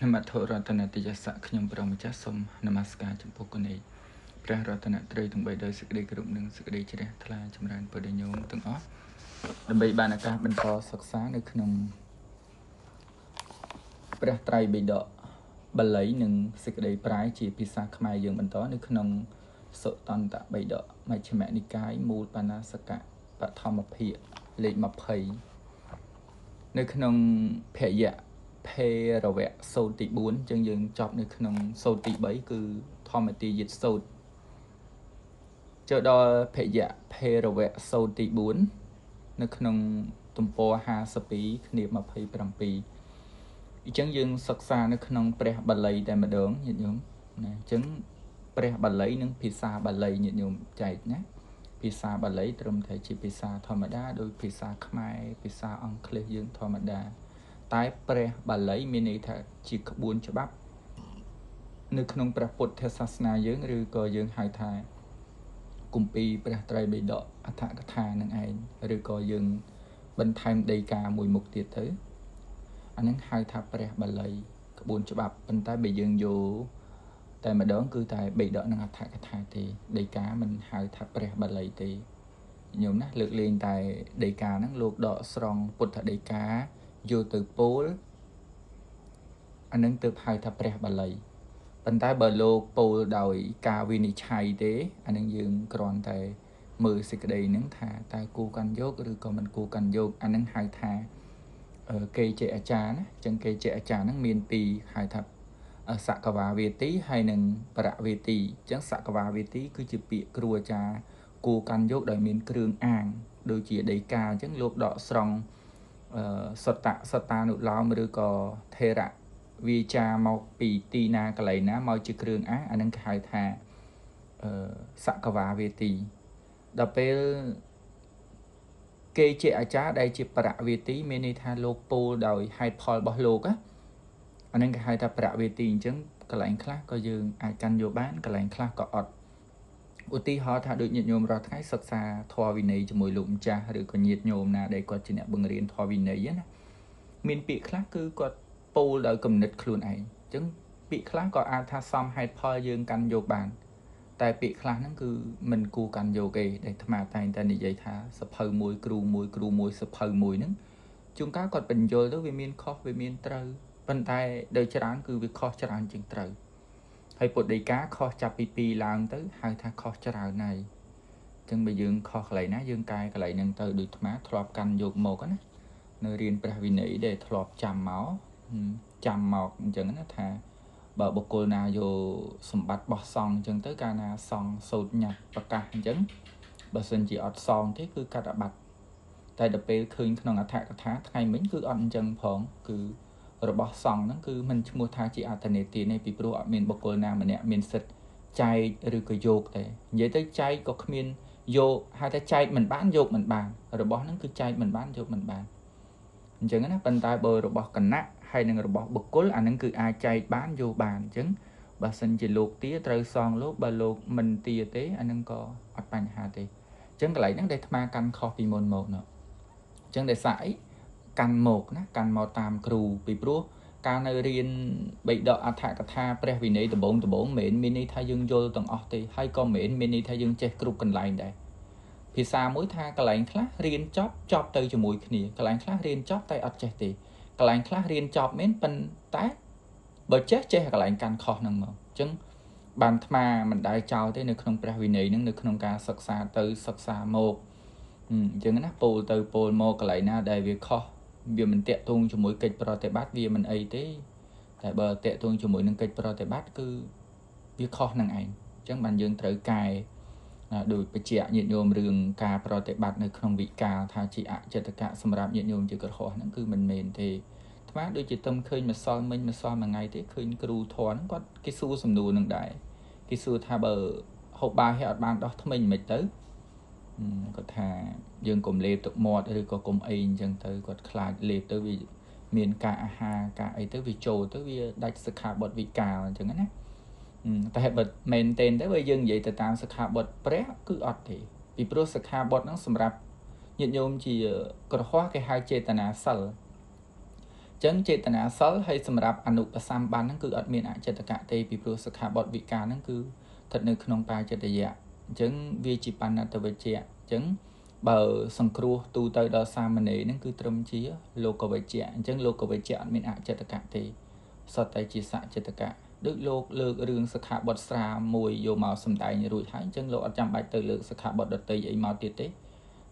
នមត្ថរតនតិយស័កខ្ញុំព្រះម្ចាស់សូមនមស្ការចំពោះគុណឯកព្រះរតនត្រ័យទាំងបីដោយសេចក្តីគោរពនិងសេចក្តីជ្រះថ្លាចម្រើនពរញោមទាំងអស់ដើម្បីបានឱកាសបន្តសិក្សានៅក្នុងព្រះត្រៃបិដកបាលីនិងសេចក្តីប្រែជាភាសាខ្មែរយើងបន្តនៅក្នុងសុតន្តបិដកមជ្ឈិមនិកាយមូលបណ្ណាសកៈបឋមភាគលេខ20នៅក្នុងភយៈភេរវៈសូត្រទី4អញ្ចឹងយើងចប់នៅក្នុងសូត្រទី3គឺធម្មទាយិតសូត្រចូលដល់ភយៈភេរវៈសូត្រទី4នៅក្នុងទំព័រ52គ្នា27អញ្ចឹងយើងសិក្សានៅក្នុងព្រះបាលីតែម្ដងញាតិញោមណាអញ្ចឹងព្រះបាលីនិងភាសាបាលីញាតិញោមចែកណាភាសាបាលីត្រឹមតែជាភាសាធម្មតាដោយភាសាខ្មែរភាសាអង់គ្លេសយើងធម្មតាតែព្រះបាលីមានន័យថាជាក្បួនច្បាប់នៅក្នុងព្រះពុទ្ធសាសនាយើងឬក៏យើងហៅថាគម្ពីរព្រះត្រៃបិដកអដ្ឋកថានឹងឯងឬក៏យើងបន្ថែមដីកាមួយមុខទៀតទៅអានឹងហៅថាព្រះបាលីក្បួនច្បាប់ប៉ុន្តែបើយើងយកតែម្ដងគឺតែបិដកនិងអដ្ឋកថាទេដីកាមិនហៅថាព្រះបាលីទេញោមណាលើកលែងតែដីកាហ្នឹងលោកដកស្រង់ពុទ្ធដីកាយកទៅពោលអានឹងទើបហៅថាព្រះបាលីប៉ុន្តែបើលោកពោលដោយការវិនិច្ឆ័យទេអានឹងយើងគ្រាន់តែមើលសេចក្តីហ្នឹងថាតើគូកាន់យកឬក៏មិនគូកាន់យកអានឹងហៅថាគេជាអាចារ្យណាអញ្ចឹងគេជាអាចារ្យហ្នឹងមានពីរហៅថាសកវាវេទីហើយនិងបរវេទីអញ្ចឹងសកវាវេទីគឺជាពាក្យគ្រូអាចារ្យគូកាន់យកដោយមានគ្រឿងអាងដូចជាដីកាអញ្ចឹងលោកដកស្រង់សតៈសតានុឡោមឬក៏ថេរៈវាចាមកពីទីណាកន្លែងណាមកជាគ្រឿងអាងអានឹងគេហៅថាសកវាវេទីដល់ពេលគេជាអាចារ្យដែលជាបរវេទីមានន័យថាលោកពោលដោយហេតុផលរបស់លោកណាអានឹងគេហៅថាបរវេទីអញ្ចឹងកន្លែងខ្លះក៏យើងអាចកាន់យកបានកន្លែងខ្លះក៏អត់ឧទាហរណ៍ថាដូចញាតិញោមរាល់ថ្ងៃសិក្សាធម៌វិន័យជាមួយលោកម្ចាស់ឬក៏ញាតិញោមណាដែលគាត់ជាអ្នកបង្រៀនធម៌វិន័យណាមានពាក្យខ្លះគឺគាត់ពោលដោយគំនិតខ្លួនឯងអញ្ចឹងពាក្យខ្លះក៏អាចថាសមហេតុផលយើងកាន់យកបានតែពាក្យខ្លះហ្នឹងគឺមិនគួរកាន់យកទេដែលអាត្មាតែងតែនិយាយថាសភៅមួយគ្រូមួយគ្រូមួយសភៅមួយហ្នឹងជួនកាលគាត់បញ្យល់ទៅវាមានខុសវាមានត្រូវប៉ុន្តែដោយច្រើនគឺវាខុសច្រើនជាងត្រូវហើយពុទ្ធដីកាខុសចាប់ពី2ឡើងទៅហៅថាខុសច្រើនហើយអញ្ចឹងបើយើងខុសកន្លែងណាយើងកែកន្លែងហ្នឹងទៅដូចអាត្មាធ្លាប់កាន់យកមកណានៅរៀនព្រះវិន័យដែលធ្លាប់ចាំមកអញ្ចឹងណាថាបើបុគ្គលណាយកសម្បត្តិបោះសង់អញ្ចឹងទៅកាលណាសង់សូត្រញត្តិប្រកាសអញ្ចឹងបើសិនជាអត់សងទេគឺកាត់អាបត្តិតែដល់ពេលឃើញក្នុងអដ្ឋកថាថ្ងៃមិញគឺអត់អញ្ចឹងផងគឺរបស់សង្ឃហ្នឹងគឺមិនឈ្មោះថាជាអត្តនេទានទេពីព្រោះអត់មានបុគ្គលណាម្នាក់មានសិទ្ធិចែកឬក៏យកទេនិយាយទៅចែកក៏គ្មានយកហៅថាចែកមិនបានយកមិនបានរបស់ហ្នឹងគឺចែកមិនបានយកមិនបានអញ្ចឹងណាប៉ុន្តែបើរបស់គណៈហើយនឹងរបស់បុគ្គលអាហ្នឹងគឺអាចចែកបានយកបានអញ្ចឹងបើសិនជាលោកទាត្រូវសងលោកបើលោកមិនទាទេអាហ្នឹងក៏អត់បញ្ហាទេអញ្ចឹងកន្លែងហ្នឹងដែលអាត្មាកាន់ខុសពីមុនមកណោះអញ្ចឹងដែលសាក់អីកាន់មកណាកាន់មកតាមគ្រូពីព្រោះកាលនៅរៀនបិដកអដ្ឋកថាព្រះវិន័យដំបូងមិនមែនមានន័យថាយើងយល់ទាំងអស់ទេហើយក៏មិនមែនមានន័យថាយើងចេះគ្រប់កន្លែងដែរភាសាមួយថាកន្លែងខ្លះរៀនចប់ទៅជាមួយគ្នាកន្លែងខ្លះរៀនចប់តែអត់ចេះទេកន្លែងខ្លះរៀនចប់មែនប៉ុន្តែបើចេះកន្លែងកាន់ខុសហ្នឹងមកអញ្ចឹងបានអាត្មាមិនដែលចោលទេនៅក្នុងព្រះវិន័យហ្នឹងនៅក្នុងការសិក្សាទៅសិក្សាមកអញ្ចឹងណាពោលទៅពោលមកកន្លែងណាដែលវាខុសវាមិនតាក់ទងជាមួយកិច្ចប្រតិបត្តិវាមិនអីទេតែបើតាក់ទងជាមួយនឹងកិច្ចប្រតិបត្តិគឺវាខុសនឹងឯងអញ្ចឹងបានយើងត្រូវកែដោយបញ្ជាក់ញាតិញោមរឿងការប្រតិបត្តិនៅក្នុងវិកាលថាជាអចិត្តកៈសម្រាប់ញាតិញោមជាក្រហោះហ្នឹងគឺមិនមែនទេអាត្មាដូចជាទំឃើញម្សិលមិញម្សិលមួយថ្ងៃទេឃើញគ្រូធនគាត់គេសួរសំណួរនឹងដែរគេសួរថាបើហូបបាយហើយអត់បានដោះធ្មេញមិនទៅគាត់ថាយើងកុំលេបទឹកមាត់ឬក៏កុំអីអញ្ចឹងទៅគាត់ខ្លាចលេបទៅវាមានការអាហារការអីទៅវាចូលទៅវាដាច់សិក្ខាបទវិកាលអញ្ចឹងណាតែបើមែនទេទៅបើយើងនិយាយទៅតាមសិក្ខាបទព្រះគឺអត់ទេពីព្រោះសិក្ខាបទហ្នឹងសម្រាប់ញាតិញោមជាក្រហោះគេហៅចេតនាសិល ចឹងចេតនាសិលហើយសម្រាប់អនុបសម្បានហ្នឹងគឺអត់មានអចេតកៈទេពីព្រោះសិក្ខាបទវិការហ្នឹងគឺស្ថិតនៅក្នុងបាចិត្តយៈអញ្ចឹងវាជាបណ្ណតវិជ្ជៈអញ្ចឹងបើសង្គ្រោះទូទៅដល់សាមណេរហ្នឹងគឺត្រឹមជាលោកវិជ្ជៈអញ្ចឹងលោកវិជ្ជៈអត់មានអចេតកៈទេសតតែជាសចេតកៈដូចលោកលើករឿងសិក្ខាបទស្រាមួយយកមកសំដែងរួចហើយអញ្ចឹងលោកអត់ចាំបាច់ទៅលើកសិក្ខាបទដតីអីមកទៀតទេ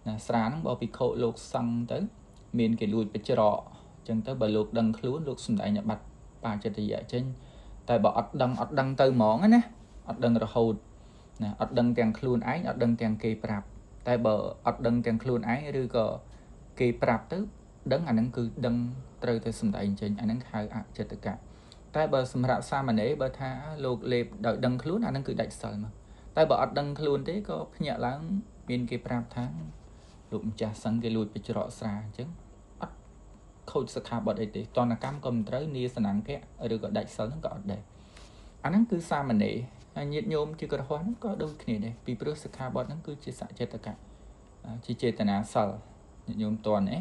ណាស្រាហ្នឹងបើភិក្ខុលោកសឹងទៅមានគេលួចបច្រកអញ្ចឹងទៅបើលោកដឹងខ្លួនលោកសំដែងបាត់បាចិត្តយៈចេញតែបើអត់ដឹងទៅហ្មងណាអត់ដឹងរហូតណាអត់ដឹងទាំងខ្លួនឯងអត់ដឹងទាំងគេប្រាប់តែបើអត់ដឹងទាំងខ្លួនឯងឬក៏គេប្រាប់ទៅដឹងអាហ្នឹងគឺដឹងត្រូវតែសំដែងចេញអាហ្នឹងហៅអចេតកៈតែបើសម្រាប់សាមណេរបើថាលោកលេបដោយដឹងខ្លួនអាហ្នឹងគឺដាច់សិលមកតែបើអត់ដឹងខ្លួនទេក៏ភ្ញាក់ឡើងមានគេប្រាប់ថាលោកម្ចាស់សឹងគេលួចបច្រកស្រាអញ្ចឹងអត់ខូចសិក្ខាបទអីទេតនកម្មក៏មិនត្រូវនាសនង្គៈឬក៏ដាច់សិលហ្នឹងក៏អត់ដែរអាហ្នឹងគឺសាមណេរហើយញាតិញោមជាក្រហមហ្នឹងក៏ដូចគ្នាដែរពីព្រោះសិក្ខាបទហ្នឹងគឺជាសចេតកៈជាចេតនាសិលញាតិញោមតន់ទេ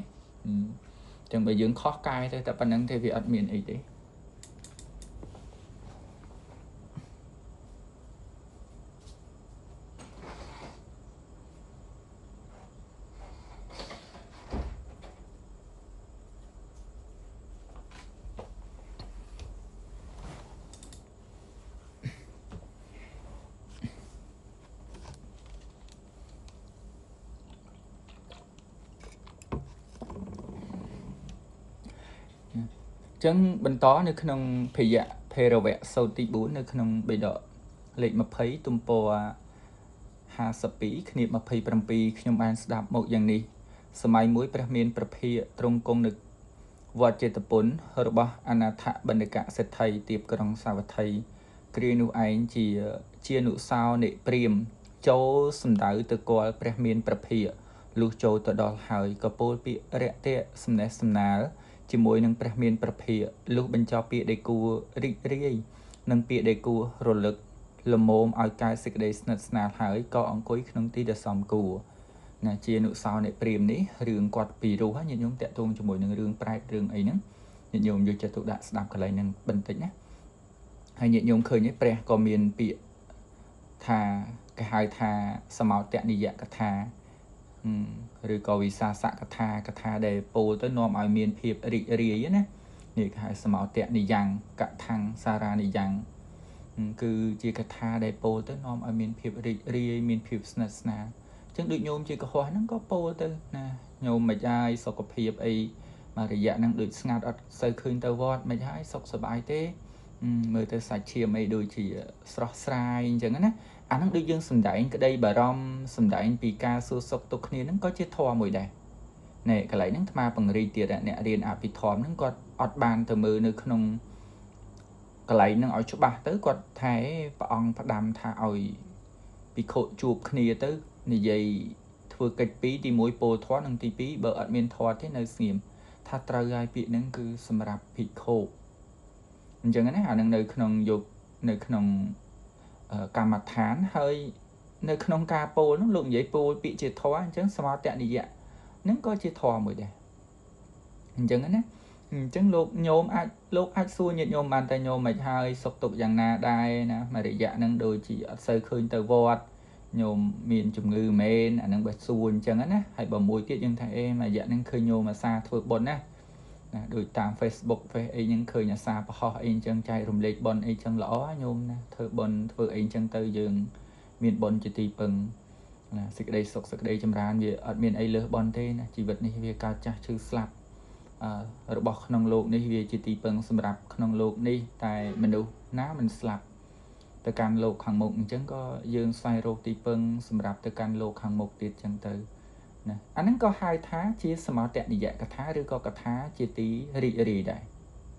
ចឹងបើយើងខុសកាយទៅតែប៉ុណ្្នឹងទេវាអត់មានអីទេចឹងបន្តនៅក្នុងភយៈភេរវៈសូត្រទី4នៅក្នុងបិដកលេខ20ទំព័រ52គ្នា27ខ្ញុំបានស្ដាប់មកយ៉ាងនេះសម័យមួយព្រះមានព្រះភិក្ខទ្រង់គង់នៅវត្តចេតពុនរបស់អនាថបណ្ឌិកសេដ្ឋីទៀបក្រុងសាវត្ថីគ្រានោះឯងជានុសោនិព្រាមចូលសំដៅទៅគាល់ព្រះមានព្រះភិក្ខលុះចូលទៅដល់ហើយក៏ពោលពាក្យរយៈសំណេះសំណាលជាមួយនឹងព្រះមានព្រះភិក្ខលុះបញ្ចប់ពាក្យដែលគួររីករាយនិងពាក្យដែលគួររលឹកល្មមឲ្យកើតសេចក្តីស្និទ្ធស្នាលហើយក៏អង្គុយក្នុងទីដែលសមគួរណាជានុសោនិព្រាមនេះរឿងគាត់ពីរោះញាតិញោមតាក់ទងជាមួយនឹងរឿងប្រែតរឿងអីហ្នឹងញាតិញោមយកចិត្តទុកដាក់ស្ដាប់កន្លែងហ្នឹងបន្តិចណាហើយញាតិញោមឃើញទេព្រះក៏មានពាក្យថាគេហៅថាសមោតនិយកថាឬក៏វិសាសកថាកថាដែលពោលទៅនាំឲ្យមានភាពរីករាយណានេះគេហៅសមោតនិយ៉ាងកថាំងសារ៉ានិយ៉ាងគឺជាកថាដែលពោលទៅនាំឲ្យមានភាពរីករាយមានភាពស្និទ្ធស្នាលអញ្ចឹងដូចញោមជាកុហកហ្នឹងក៏ពោលទៅណាញោមមិនហើយសុខភាពអីមួយរយៈហ្នឹងដូចស្ងាត់អត់សូវឃើញទៅវត្តមិនហើយសុខសប្បាយទេមើលទៅសាច់ឈាមអីដូចជាស្រស់ស្រាយអញ្ចឹងណាអាហ្នឹងដូចយើងសំដែងក្តីបារម្ភសំដែងពីការសួរសុខទុក្ខគ្នាហ្នឹងក៏ជាធម៌មួយដែរណែកន្លែងហ្នឹងអាត្មាពង្រីកទៀតអ្នករៀនអភិធម្មហ្នឹងគាត់អត់បានទៅមើលនៅក្នុងកន្លែងហ្នឹងឲ្យច្បាស់ទៅគាត់ថែព្រះអង្គផ្ដាំថាឲ្យភិក្ខុជួបគ្នាទៅនិយាយធ្វើកិច្ចពីរទី1ពោលធម៌និងទី2បើអត់មានធម៌ទេនៅស្ងៀមថាត្រូវហើយពាក្យហ្នឹងគឺសម្រាប់ភិក្ខុអញ្ចឹងណាអាហ្នឹងនៅក្នុងយកនៅក្នុងកម្មដ្ឋានហើយនៅក្នុងការពោលហ្នឹងលោកនិយាយពោលពាក្យជាធម៌អញ្ចឹងសមតនិយៈហ្នឹងក៏ជាធម៌មួយដែរអញ្ចឹងណាអញ្ចឹងលោកញោមអាចលោកអាចសួរញាតិញោមបានតែញោមមិនហើយសុខទុក្ខយ៉ាងណាដែរណាមួយរយៈហ្នឹងដូចជាអត់សូវឃើញទៅវត្តញោមមានជំងឺមែនអាហ្នឹងបើសួរអញ្ចឹងណាហើយបើមួយទៀតយើងថាអេមួយរយៈហ្នឹងឃើញញោមអាសាធ្វើបុណ្យណាណាដូចតាម Facebook Face អីហ្នឹងឃើញអាសាប្រហោះអីអញ្ចឹងចែករំលែកបុណ្យអីចឹងល្អញោមណាធ្វើបុណ្យធ្វើអីអញ្ចឹងទៅយើងមានបុណ្យជាទីពឹងណាសេចក្តីសុខសេចក្តីចម្រើនវាអត់មានអីលើសបុណ្យទេណាជីវិតនេះវាកើតចាស់ឈឺស្លាប់របស់ក្នុងលោកនេះវាជាទីពឹងសម្រាប់ក្នុងលោកនេះតែមនុស្សណាមិនស្លាប់ទៅកាន់លោកខាងមុខអញ្ចឹងក៏យើងស្វែងរកទីពឹងសម្រាប់ទៅកាន់លោកខាងមុខទៀតអញ្ចឹងទៅណាអាហ្នឹងក៏ហៅថាជាសមោតនិយកថាឬក៏កថាជាទីរីករាយដែរ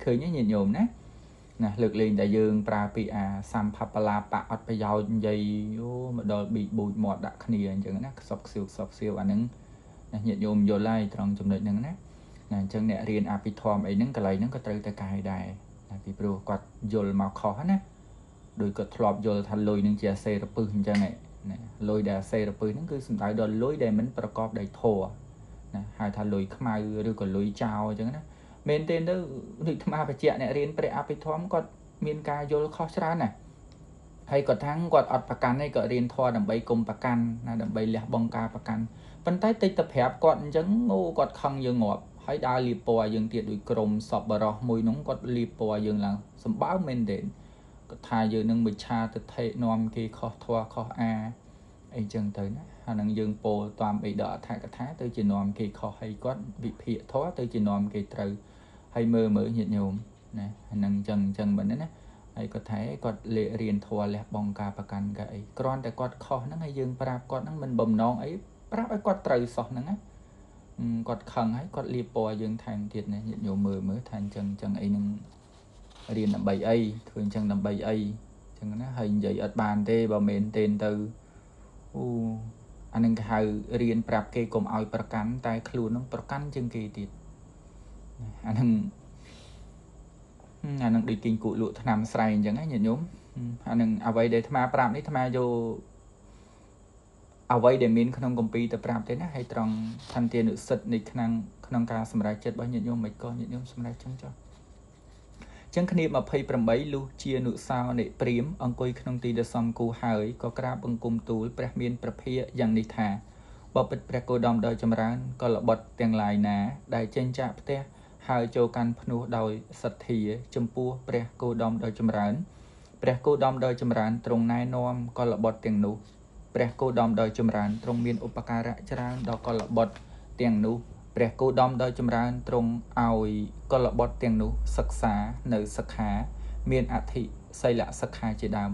ឃើញទេញាតិញោមណាណាលើកលែងតែយើងប្រើពាក្យអាសម្ភបលាបៈអត់ប្រយោជន៍និយាយអូមកដល់ប៊ីបូចមាត់ដាក់គ្នាអញ្ចឹងណាខ្សឹបខ្សៀវខ្សឹបខ្សៀវអាហ្នឹងណាញាតិញោមយល់ហើយត្រង់ចំណុចហ្នឹងណាណាអញ្ចឹងអ្នករៀនអភិធម្មអីហ្នឹងកន្លែងហ្នឹងក៏ត្រូវតែកែដែរណាពីព្រោះគាត់យល់មកខុសណាដោយគាត់ធ្លាប់យល់ថាលុយនឹងជាអាសេរពឹសអញ្ចឹងឯងណាលុយដែលអាសេរពឹសហ្នឹងគឺសំដៅដល់លុយដែលមិនប្រកបដោយធម៌ណាហៅថាលុយខ្មៅឬក៏លុយចោលអញ្ចឹងណា មែនទេទៅដូចអាត្មាបច្ចៈអ្នករៀនព្រះអភិធម្មគាត់មានការយល់ខុសច្រើនណាស់ហើយគាត់ថាគាត់អត់ប្រកាន់ទេគាត់រៀនធម៌ដើម្បីគុំប្រកាន់ណាដើម្បីលះបង់ការប្រកាន់ប៉ុន្តែតិចទៅប្រាប់គាត់អញ្ចឹងអូគាត់ខឹងយើងងាប់ហើយដើរលាបពណ៌យើងទៀតដូចក្រុមសពបរោះមួយនោះគាត់លាបពណ៌យើងឡើងសម្បើមមែនទេគាត់ថាយើងនឹងមិឆាទិដ្ឋិនាំគេខុសធម៌ខុសអាអីចឹងទៅណាអានឹងយើងពោលតាមអីដល់អដ្ឋកថាទៅជានាំគេខុសហើយគាត់វិភាគធម៌ទៅជានាំគេត្រូវហើយមើលមើលញាតិញោមណាអានឹងចឹងចឹងបើណាហើយគាត់ថាគាត់លេរៀនធម៌លះបង់ការប្រកាន់ការអីគ្រាន់តែគាត់ខុសហ្នឹងហើយយើងប្រាប់គាត់ហ្នឹងមិនបំណងអីប្រាប់ឲ្យគាត់ត្រូវសោះហ្នឹងណាគាត់ខឹងហើយគាត់លាបពណ៌យើងថែមទៀតណាញាតិញោមមើលមើលថាអញ្ចឹងអញ្ចឹងអីហ្នឹងរៀនដើម្បីអីធ្វើអញ្ចឹងដើម្បីអីអញ្ចឹងណាហើយនិយាយអត់បានទេបើមែនទេទៅអូអានឹងគេហៅរៀនប្រាប់គេកុំឲ្យប្រកាន់តែខ្លួននឹងប្រកាន់ជាងគេទៀតអានឹងដូចគីងគក់លក់ថ្នាំស្រែអញ្ចឹងណាញាតិញោមអានឹងអ្វីដែលអាត្មាប្រាប់នេះអាត្មាយកអ្វីដែលមានក្នុងគម្ពីរទៅប្រាប់ទេណាហើយត្រង់ឋានទានុសិទ្ធនៃក្នុងការសម្រេចចិត្តរបស់ញាតិញោមមិនក៏ញាតិញោមសម្រេចចឹងចុះចឹងគ្នា28លុះជានុសោនិព្រាមអង្គុយក្នុងទីដ៏សមគូហើយក៏ក្រាបបង្គំទូលព្រះមានព្រះភិយយ៉ាងនេះថាបបិទ្ធព្រះគោតមដោយចម្រើនកលបុត្រទាំងឡាយណាដែលចេញចាកផ្ទះហើយចូលកាន់ភ្នោះដោយសទ្ធាចំពោះព្រះគោតមដោយចម្រើនព្រះគោតមដោយចម្រើនទ្រង់ណែនាំកលបុត្រទាំងនោះព្រះគោតមដោយចម្រើនទ្រង់មានឧបការៈច្រើនដល់កលបុត្រទាំងនោះព្រះគោតមដោយចម្រើនទ្រង់ឲ្យកលបុត្រទាំងនោះសិក្សានៅសិក្ខាមានអធិសីលសិក្ខាជាដើម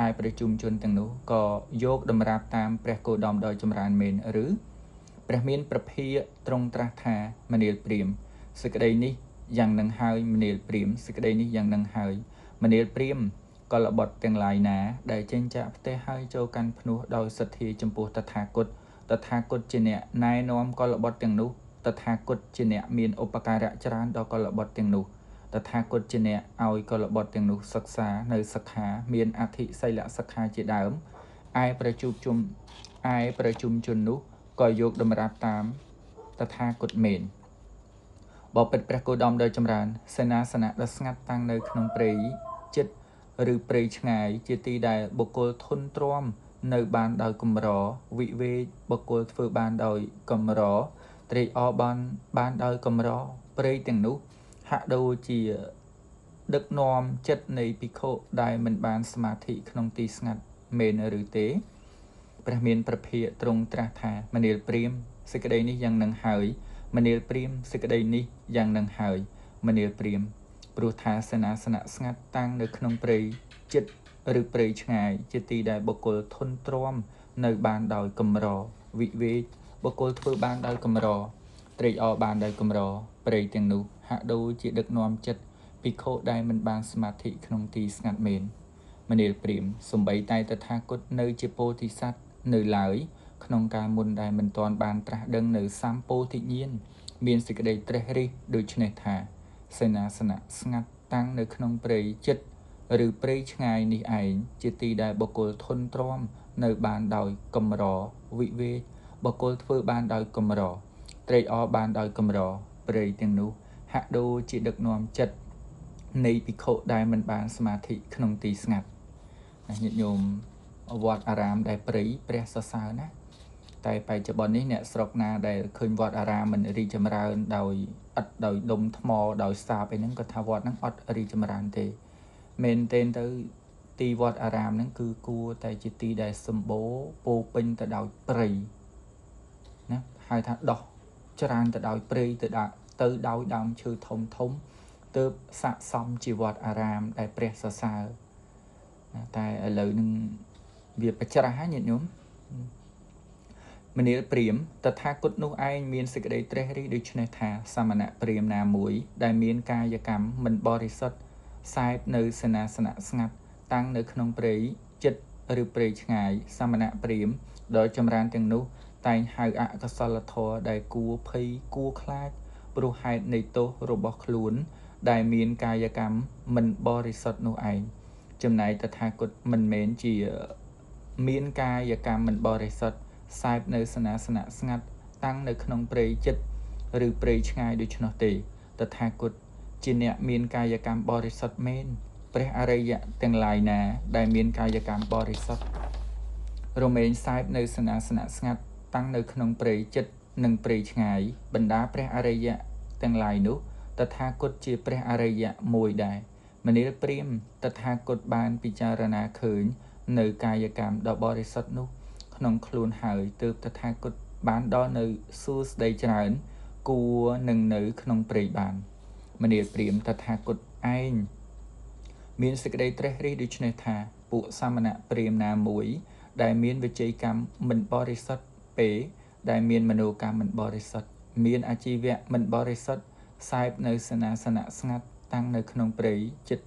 ឯប្រជុំជនទាំងនោះក៏យកតម្រាប់តាមព្រះគោតមដោយចម្រើនមែនឬព្រះមានព្រះភិយទ្រង់ត្រាស់ថាមនាលព្រាមសេចក្តីនេះយ៉ាងនឹងហើយមនាលព្រាមសេចក្តីនេះយ៉ាងនឹងហើយមនាលព្រាមកលបុត្រទាំងឡាយណាដែលចេញចាកផ្ទះហើយចូលកាន់ភ្នោះដោយសទ្ធាចំពោះតថាគតតថាគតជាអ្នកណែនាំកលបុត្រទាំងនោះតថាគតជាអ្នកមានឧបការៈច្រើនដល់កលបុត្រទាំងនោះតថាគតជាអ្នកឲ្យកលបុត្រទាំងនោះសិក្សានៅសិក្ខាមានអធិសីលសិក្ខាជាដើមឯប្រជុំជននោះក៏យកតម្រាប់តាមតថាគតមែនបបិទ្ធព្រះគោតមដោយចម្រើនសេនាសនៈដ៏ស្ងាត់តាំងនៅក្នុងព្រៃចិត្តឬព្រៃឆ្ងាយជាទីដែលបុគ្គលធន់ទ្រាំនៅបានដោយកម្រវិវេកបុគ្គលធ្វើបានដោយកម្រត្រេកអរបានដោយកម្រព្រៃទាំងនោះហាក់ដូចជាដឹកនាំចិត្តនៃភិក្ខុដែលមិនបានសមាធិក្នុងទីស្ងាត់មែនឬទេព្រះមានព្រះភិយទ្រង់ត្រាស់ថាមនាលព្រាមសេចក្តីនេះយ៉ាងនឹងហើយមនាលព្រាមសេចក្តីនេះយ៉ាងនឹងហើយមនាលព្រាមព្រោះថាសេនាសនៈស្ងាត់តាំងនៅក្នុងព្រៃចិត្តឬព្រៃឆ្ងាយជាទីដែលបុគ្គលធន់ទ្រាំនៅបានដោយកម្រវិវេកបុគ្គលធ្វើបានដោយកម្រត្រេកអរបានដោយកម្រព្រៃទាំងនោះហាក់ដូចជាដឹកនាំចិត្តភិក្ខុដែលមិនបានសមាធិក្នុងទីស្ងាត់មែនមនាលព្រាមសំបីតែតថាគតនៅជាពោធិសត្វនៅឡើយក្នុងការមុនដែលមិនទាន់បានត្រាស់ដឹងនៅសម្ពោធិញ្ញាណមានសេចក្តីត្រេះរិះដូច្នេះថាសេនាសនៈស្ងាត់តាំងនៅក្នុងព្រៃចិត្តឬព្រៃឆ្ងាយនេះឯងជាទីដែលបុគ្គលធន់ទ្រាំនៅបានដោយកម្រវិវេកបុគ្គលធ្វើបានដោយកម្រត្រេកអរបានដោយកម្រព្រៃទាំងនោះហាក់ដូចជាដឹកនាំចិត្តនៃភិក្ខុដែលមិនបានសមាធិក្នុងទីស្ងាត់ណាញាតិញោមវត្តអារាមដែលព្រៃព្រះសរសើរណាតែបច្ចុប្បន្ននេះអ្នកស្រុកណាដែលឃើញវត្តអារាមមិនរីកចម្រើនដោយឥដ្ឋដោយដុំថ្មដោយសាបអីហ្នឹងគាត់ថាវត្តហ្នឹងអត់រីកចម្រើនទេមែនទែនទៅទីវត្តអារាមហ្នឹងគឺគួរតែជាទីដែលសម្បូរពោពេញទៅដោយព្រៃណាហៅថាដោះច្រើនទៅដោយព្រៃទៅដោយដើមឈើធំធំទើបស័កសមជាវត្តអារាមដែលព្រះសរសើរណាតែឥឡូវនឹងវាបច្រាស់ញាតិញោមមនាលព្រាមតថាគតនោះឯងមានសេចក្តីត្រេះរិះដូច្នេះថាសមណៈព្រាមណាមួយដែលមានកាយកម្មមិនបរិសុទ្ធសែបនៅសេនាសនៈស្ងាត់តាំងនៅក្នុងព្រៃចិត្តឬព្រៃឆ្ងាយសមណៈព្រាមដោយចម្រើនទាំងនោះតែងហៅអកុសលធម៌ដែលគួរភ័យគួរខ្លាចព្រោះហេតុនៃទោសរបស់ខ្លួនដែលមានកាយកម្មមិនបរិសុទ្ធនោះឯងចំណែកតថាគតមិនមែនជាមានកាយកម្មមិនបរិសុទ្ធសែបនៅសេនាសនៈស្ងាត់តាំងនៅក្នុងព្រៃចិត្តឬព្រៃឆ្ងាយដូច្នោះទេត តថាគតជាអ្នកមានកាយកម្មបរិសុទ្ធមែនព្រះអរិយៈទាំងឡាយណាដែលមានកាយកម្មបរិសុទ្ធរមែងសែបនៅសេនាសនៈស្ងាត់តាំងនៅក្នុងព្រៃចិត្តនិងព្រៃឆ្ងាយបណ្ដាព្រះអរិយៈទាំងឡាយនោះតថាគតជាព្រះអរិយៈមួយដែរមនាលព្រាហ្មណ៍តថាគតបានពិចារណាឃើញនៅកាយកម្មដ៏បរិសុទ្ធនោះក្នុងខ្លួនហើយទើបតថាគតបានដល់នៅសួស្តីច្រើនគួរនឹងនៅក្នុងព្រៃបានមនាលព្រាហ្មណ៍តថាគតឯងមានសេចក្តីត្រេះរិះដូច្នេះថាពួកសមណៈព្រាហ្មណ៍ណាមួយដែលមានវិជ័យកម្មមិនបរិសុទ្ធពេលដែលមានមโนកម្មមិនបរិសុទ្ធមានអាជីវៈមិនបរិសុទ្ធសែបនៅសេនាសនៈស្ងាត់តាំងនៅក្នុងព្រៃចិត្ត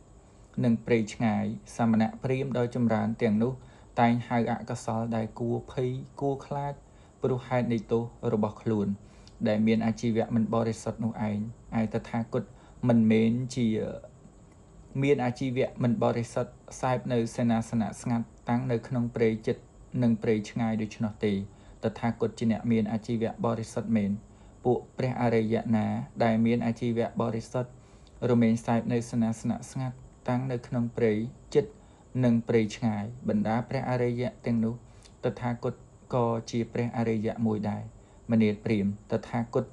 និងព្រៃឆ្ងាយសមណៈព្រាហ្មណ៍ដ៏ចម្រើនទាំងនោះតែងហៅអកុសលដែលគួរភ័យគួរខ្លាចព្រោះហេតុនៃទោសរបស់ខ្លួនដែលមានអាជីវៈមិនបរិសុទ្ធនោះឯងឯតថាគតមិនមែនជាមានអាជីវៈមិនបរិសុទ្ធសែបនៅសេនាសនៈស្ងាត់តាំងនៅក្នុងព្រៃចិត្តនិងព្រៃឆ្ងាយដូច្នោះទេតថាគតជាអ្នកមានអាជីវៈបរិសុទ្ធមែនពួកព្រះអរិយៈណាដែលមានអាជីវៈបរិសុទ្ធរមែងសែបនៅសេនាសនៈស្ងាត់តាំងនៅក្នុងព្រៃចិត្តនិងព្រៃឆ្ងាយបណ្ដាព្រះអរិយៈទាំងនោះតថាគតក៏ជាព្រះអរិយៈមួយដែរមនាលព្រាហ្មណ៍តថាគត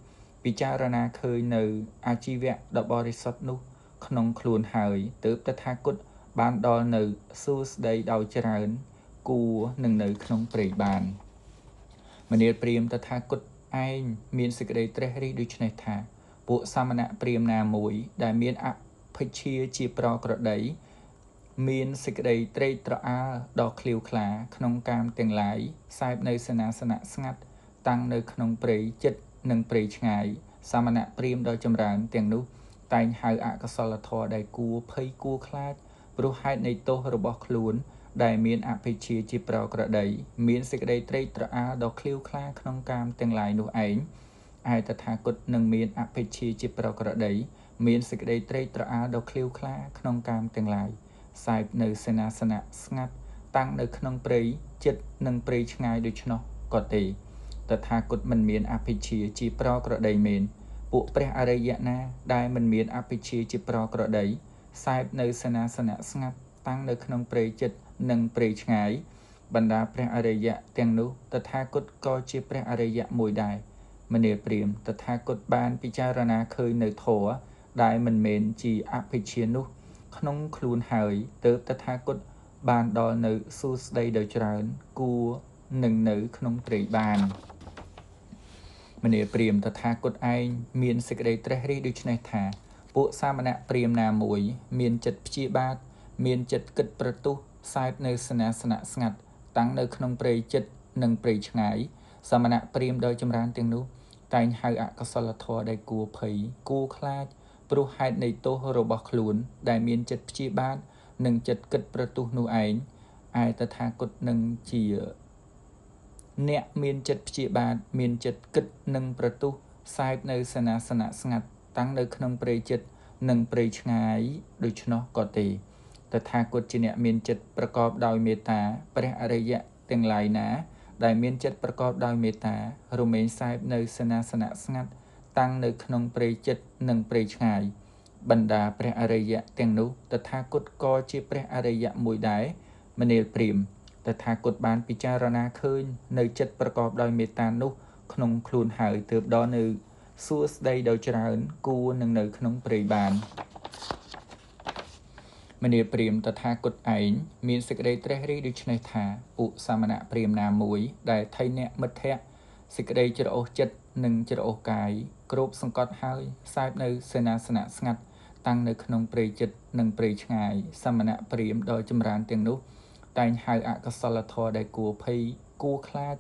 ពិចារណាឃើញនៅអាជីវៈដ៏បរិសុទ្ធនោះក្នុងខ្លួនហើយទើបតថាគតបានដល់នៅសួស្តីដោយច្រើនគួរនឹងនៅក្នុងព្រៃបានមនាលព្រាហ្មណ៍តថាគតឯងមានសេចក្តីត្រេះរិះដូច្នេះថាពួកសមណៈព្រាហ្មណ៍ណាមួយដែលមានអភិជាជាប្រក្រតីមានសេចក្តីត្រេកត្រអាលដ៏ឃ្លាវខ្លាក្នុងកាមទាំងឡាយសែបនៅសេនាសនៈស្ងាត់តាំងនៅក្នុងព្រៃចិត្តនិងព្រៃឆ្ងាយសមណៈព្រាហ្មណ៍ដ៏ចម្រើនទាំងនោះតែងហៅអកុសលធម៌ដែលគួរភ័យគួរខ្លាចព្រោះហេតុនៃទោសរបស់ខ្លួនដែលមានអភិជាជាប្រក្រតីមានសេចក្តីត្រេកត្រអាលដ៏ឃ្លាវខ្លាក្នុងកាមទាំងឡាយនោះឯងឯតថាគតនឹងមានអភិជាជាប្រក្រតីមានសេចក្តីត្រេកត្រអាលដ៏ឃ្លាវខ្លាក្នុងកាមទាំងឡាយសែបនៅសេនាសនៈស្ងាត់តាំងនៅក្នុងព្រៃចិត្តនិងព្រៃឆ្ងាយដូច្នោះក៏ទេតថាគតមិនមានអភិជាជាប្រក្រតីមែនពួកព្រះអរិយៈណាដែលមិនមានអភិជាជាប្រក្រតីសែបនៅសេនាសនៈស្ងាត់តាំងនៅក្នុងព្រៃចិត្តនិងព្រៃឆ្ងាយបណ្ដាព្រះអរិយៈទាំងនោះតថាគតក៏ជាព្រះអរិយៈមួយដែរមនាលព្រាហ្មណ៍តថាគតបានពិចារណាឃើញនៅធម៌ដែលមិនមែនជាអភិជានោះក្នុងខ្លួនហើយទើបតថាគតបានដល់នៅសួស្តីដោយច្រើនគួរនឹងនៅក្នុងព្រៃបានមនាលព្រាហ្មណ៍តថាគតឯងមានសេចក្តីត្រេះរិះដូច្នេះថាពួកសមណៈព្រាហ្មណ៍ណាមួយមានចិត្តព្យាបាទមានចិត្តគិតប្រទុះសែបនៅសេនាសនៈស្ងាត់តាំងនៅក្នុងព្រៃចិត្តនិងព្រៃឆ្ងាយសមណៈព្រាហ្មណ៍ដ៏ចម្រើនទាំងនោះតែងហៅអកុសលធម៌ដែលគួរភ័យគួរខ្លាចព្រោះហេតុនៃទោសរបស់ខ្លួនដែលមានចិត្តព្យាបាទនិងចិត្តគិតប្រទុះនោះឯងឯតថាគតនឹងជាអ្នកមានចិត្តព្យាបាទមានចិត្តគិតនិងប្រទុះសែបនៅសេនាសនៈស្ងាត់តាំងនៅក្នុងព្រៃចិត្តនិងព្រៃឆ្ងាយដូច្នោះក៏ទេតថាគតជាអ្នកមានចិត្តប្រកបដោយមេត្តាព្រះអរិយៈទាំងឡាយណាដែលមានចិត្តប្រកបដោយមេត្តារមែងសែបនៅសេនាសនៈស្ងាត់តាំងនៅក្នុងព្រៃចិត្តនិងព្រៃឆ្ងាយបណ្ដាព្រះអរិយៈទាំងនោះតថាគតក៏ជាព្រះអរិយៈមួយដែរមនាលព្រាហ្មណ៍តថាគតបានពិចារណាឃើញនៅចិត្តប្រកបដោយមេត្តានោះក្នុងខ្លួនហើយទើបដល់នៅសួស្តីដោយច្រើនគួរនឹងនៅក្នុងព្រៃបានមនាលព្រាហ្មណ៍តថាគតឯងមានសេចក្តីត្រេះរិះដូច្នេះថាពួកសមណៈព្រាហ្មណ៍ណាមួយដែលថៃអ្នកមិត្តភក្តិសេចក្តីច្រអូសចិត្តនិងច្រអូសកាយគ្របសង្កត់ហើយសែបនៅសេនាសនៈស្ងាត់តាំងនៅក្នុងព្រៃចិត្តនិងព្រៃឆ្ងាយសមណៈព្រាហ្មណ៍ដ៏ចម្រើនទាំងនោះតែងហៅអកុសលធម៌ដែលគួរភ័យគួរខ្លាច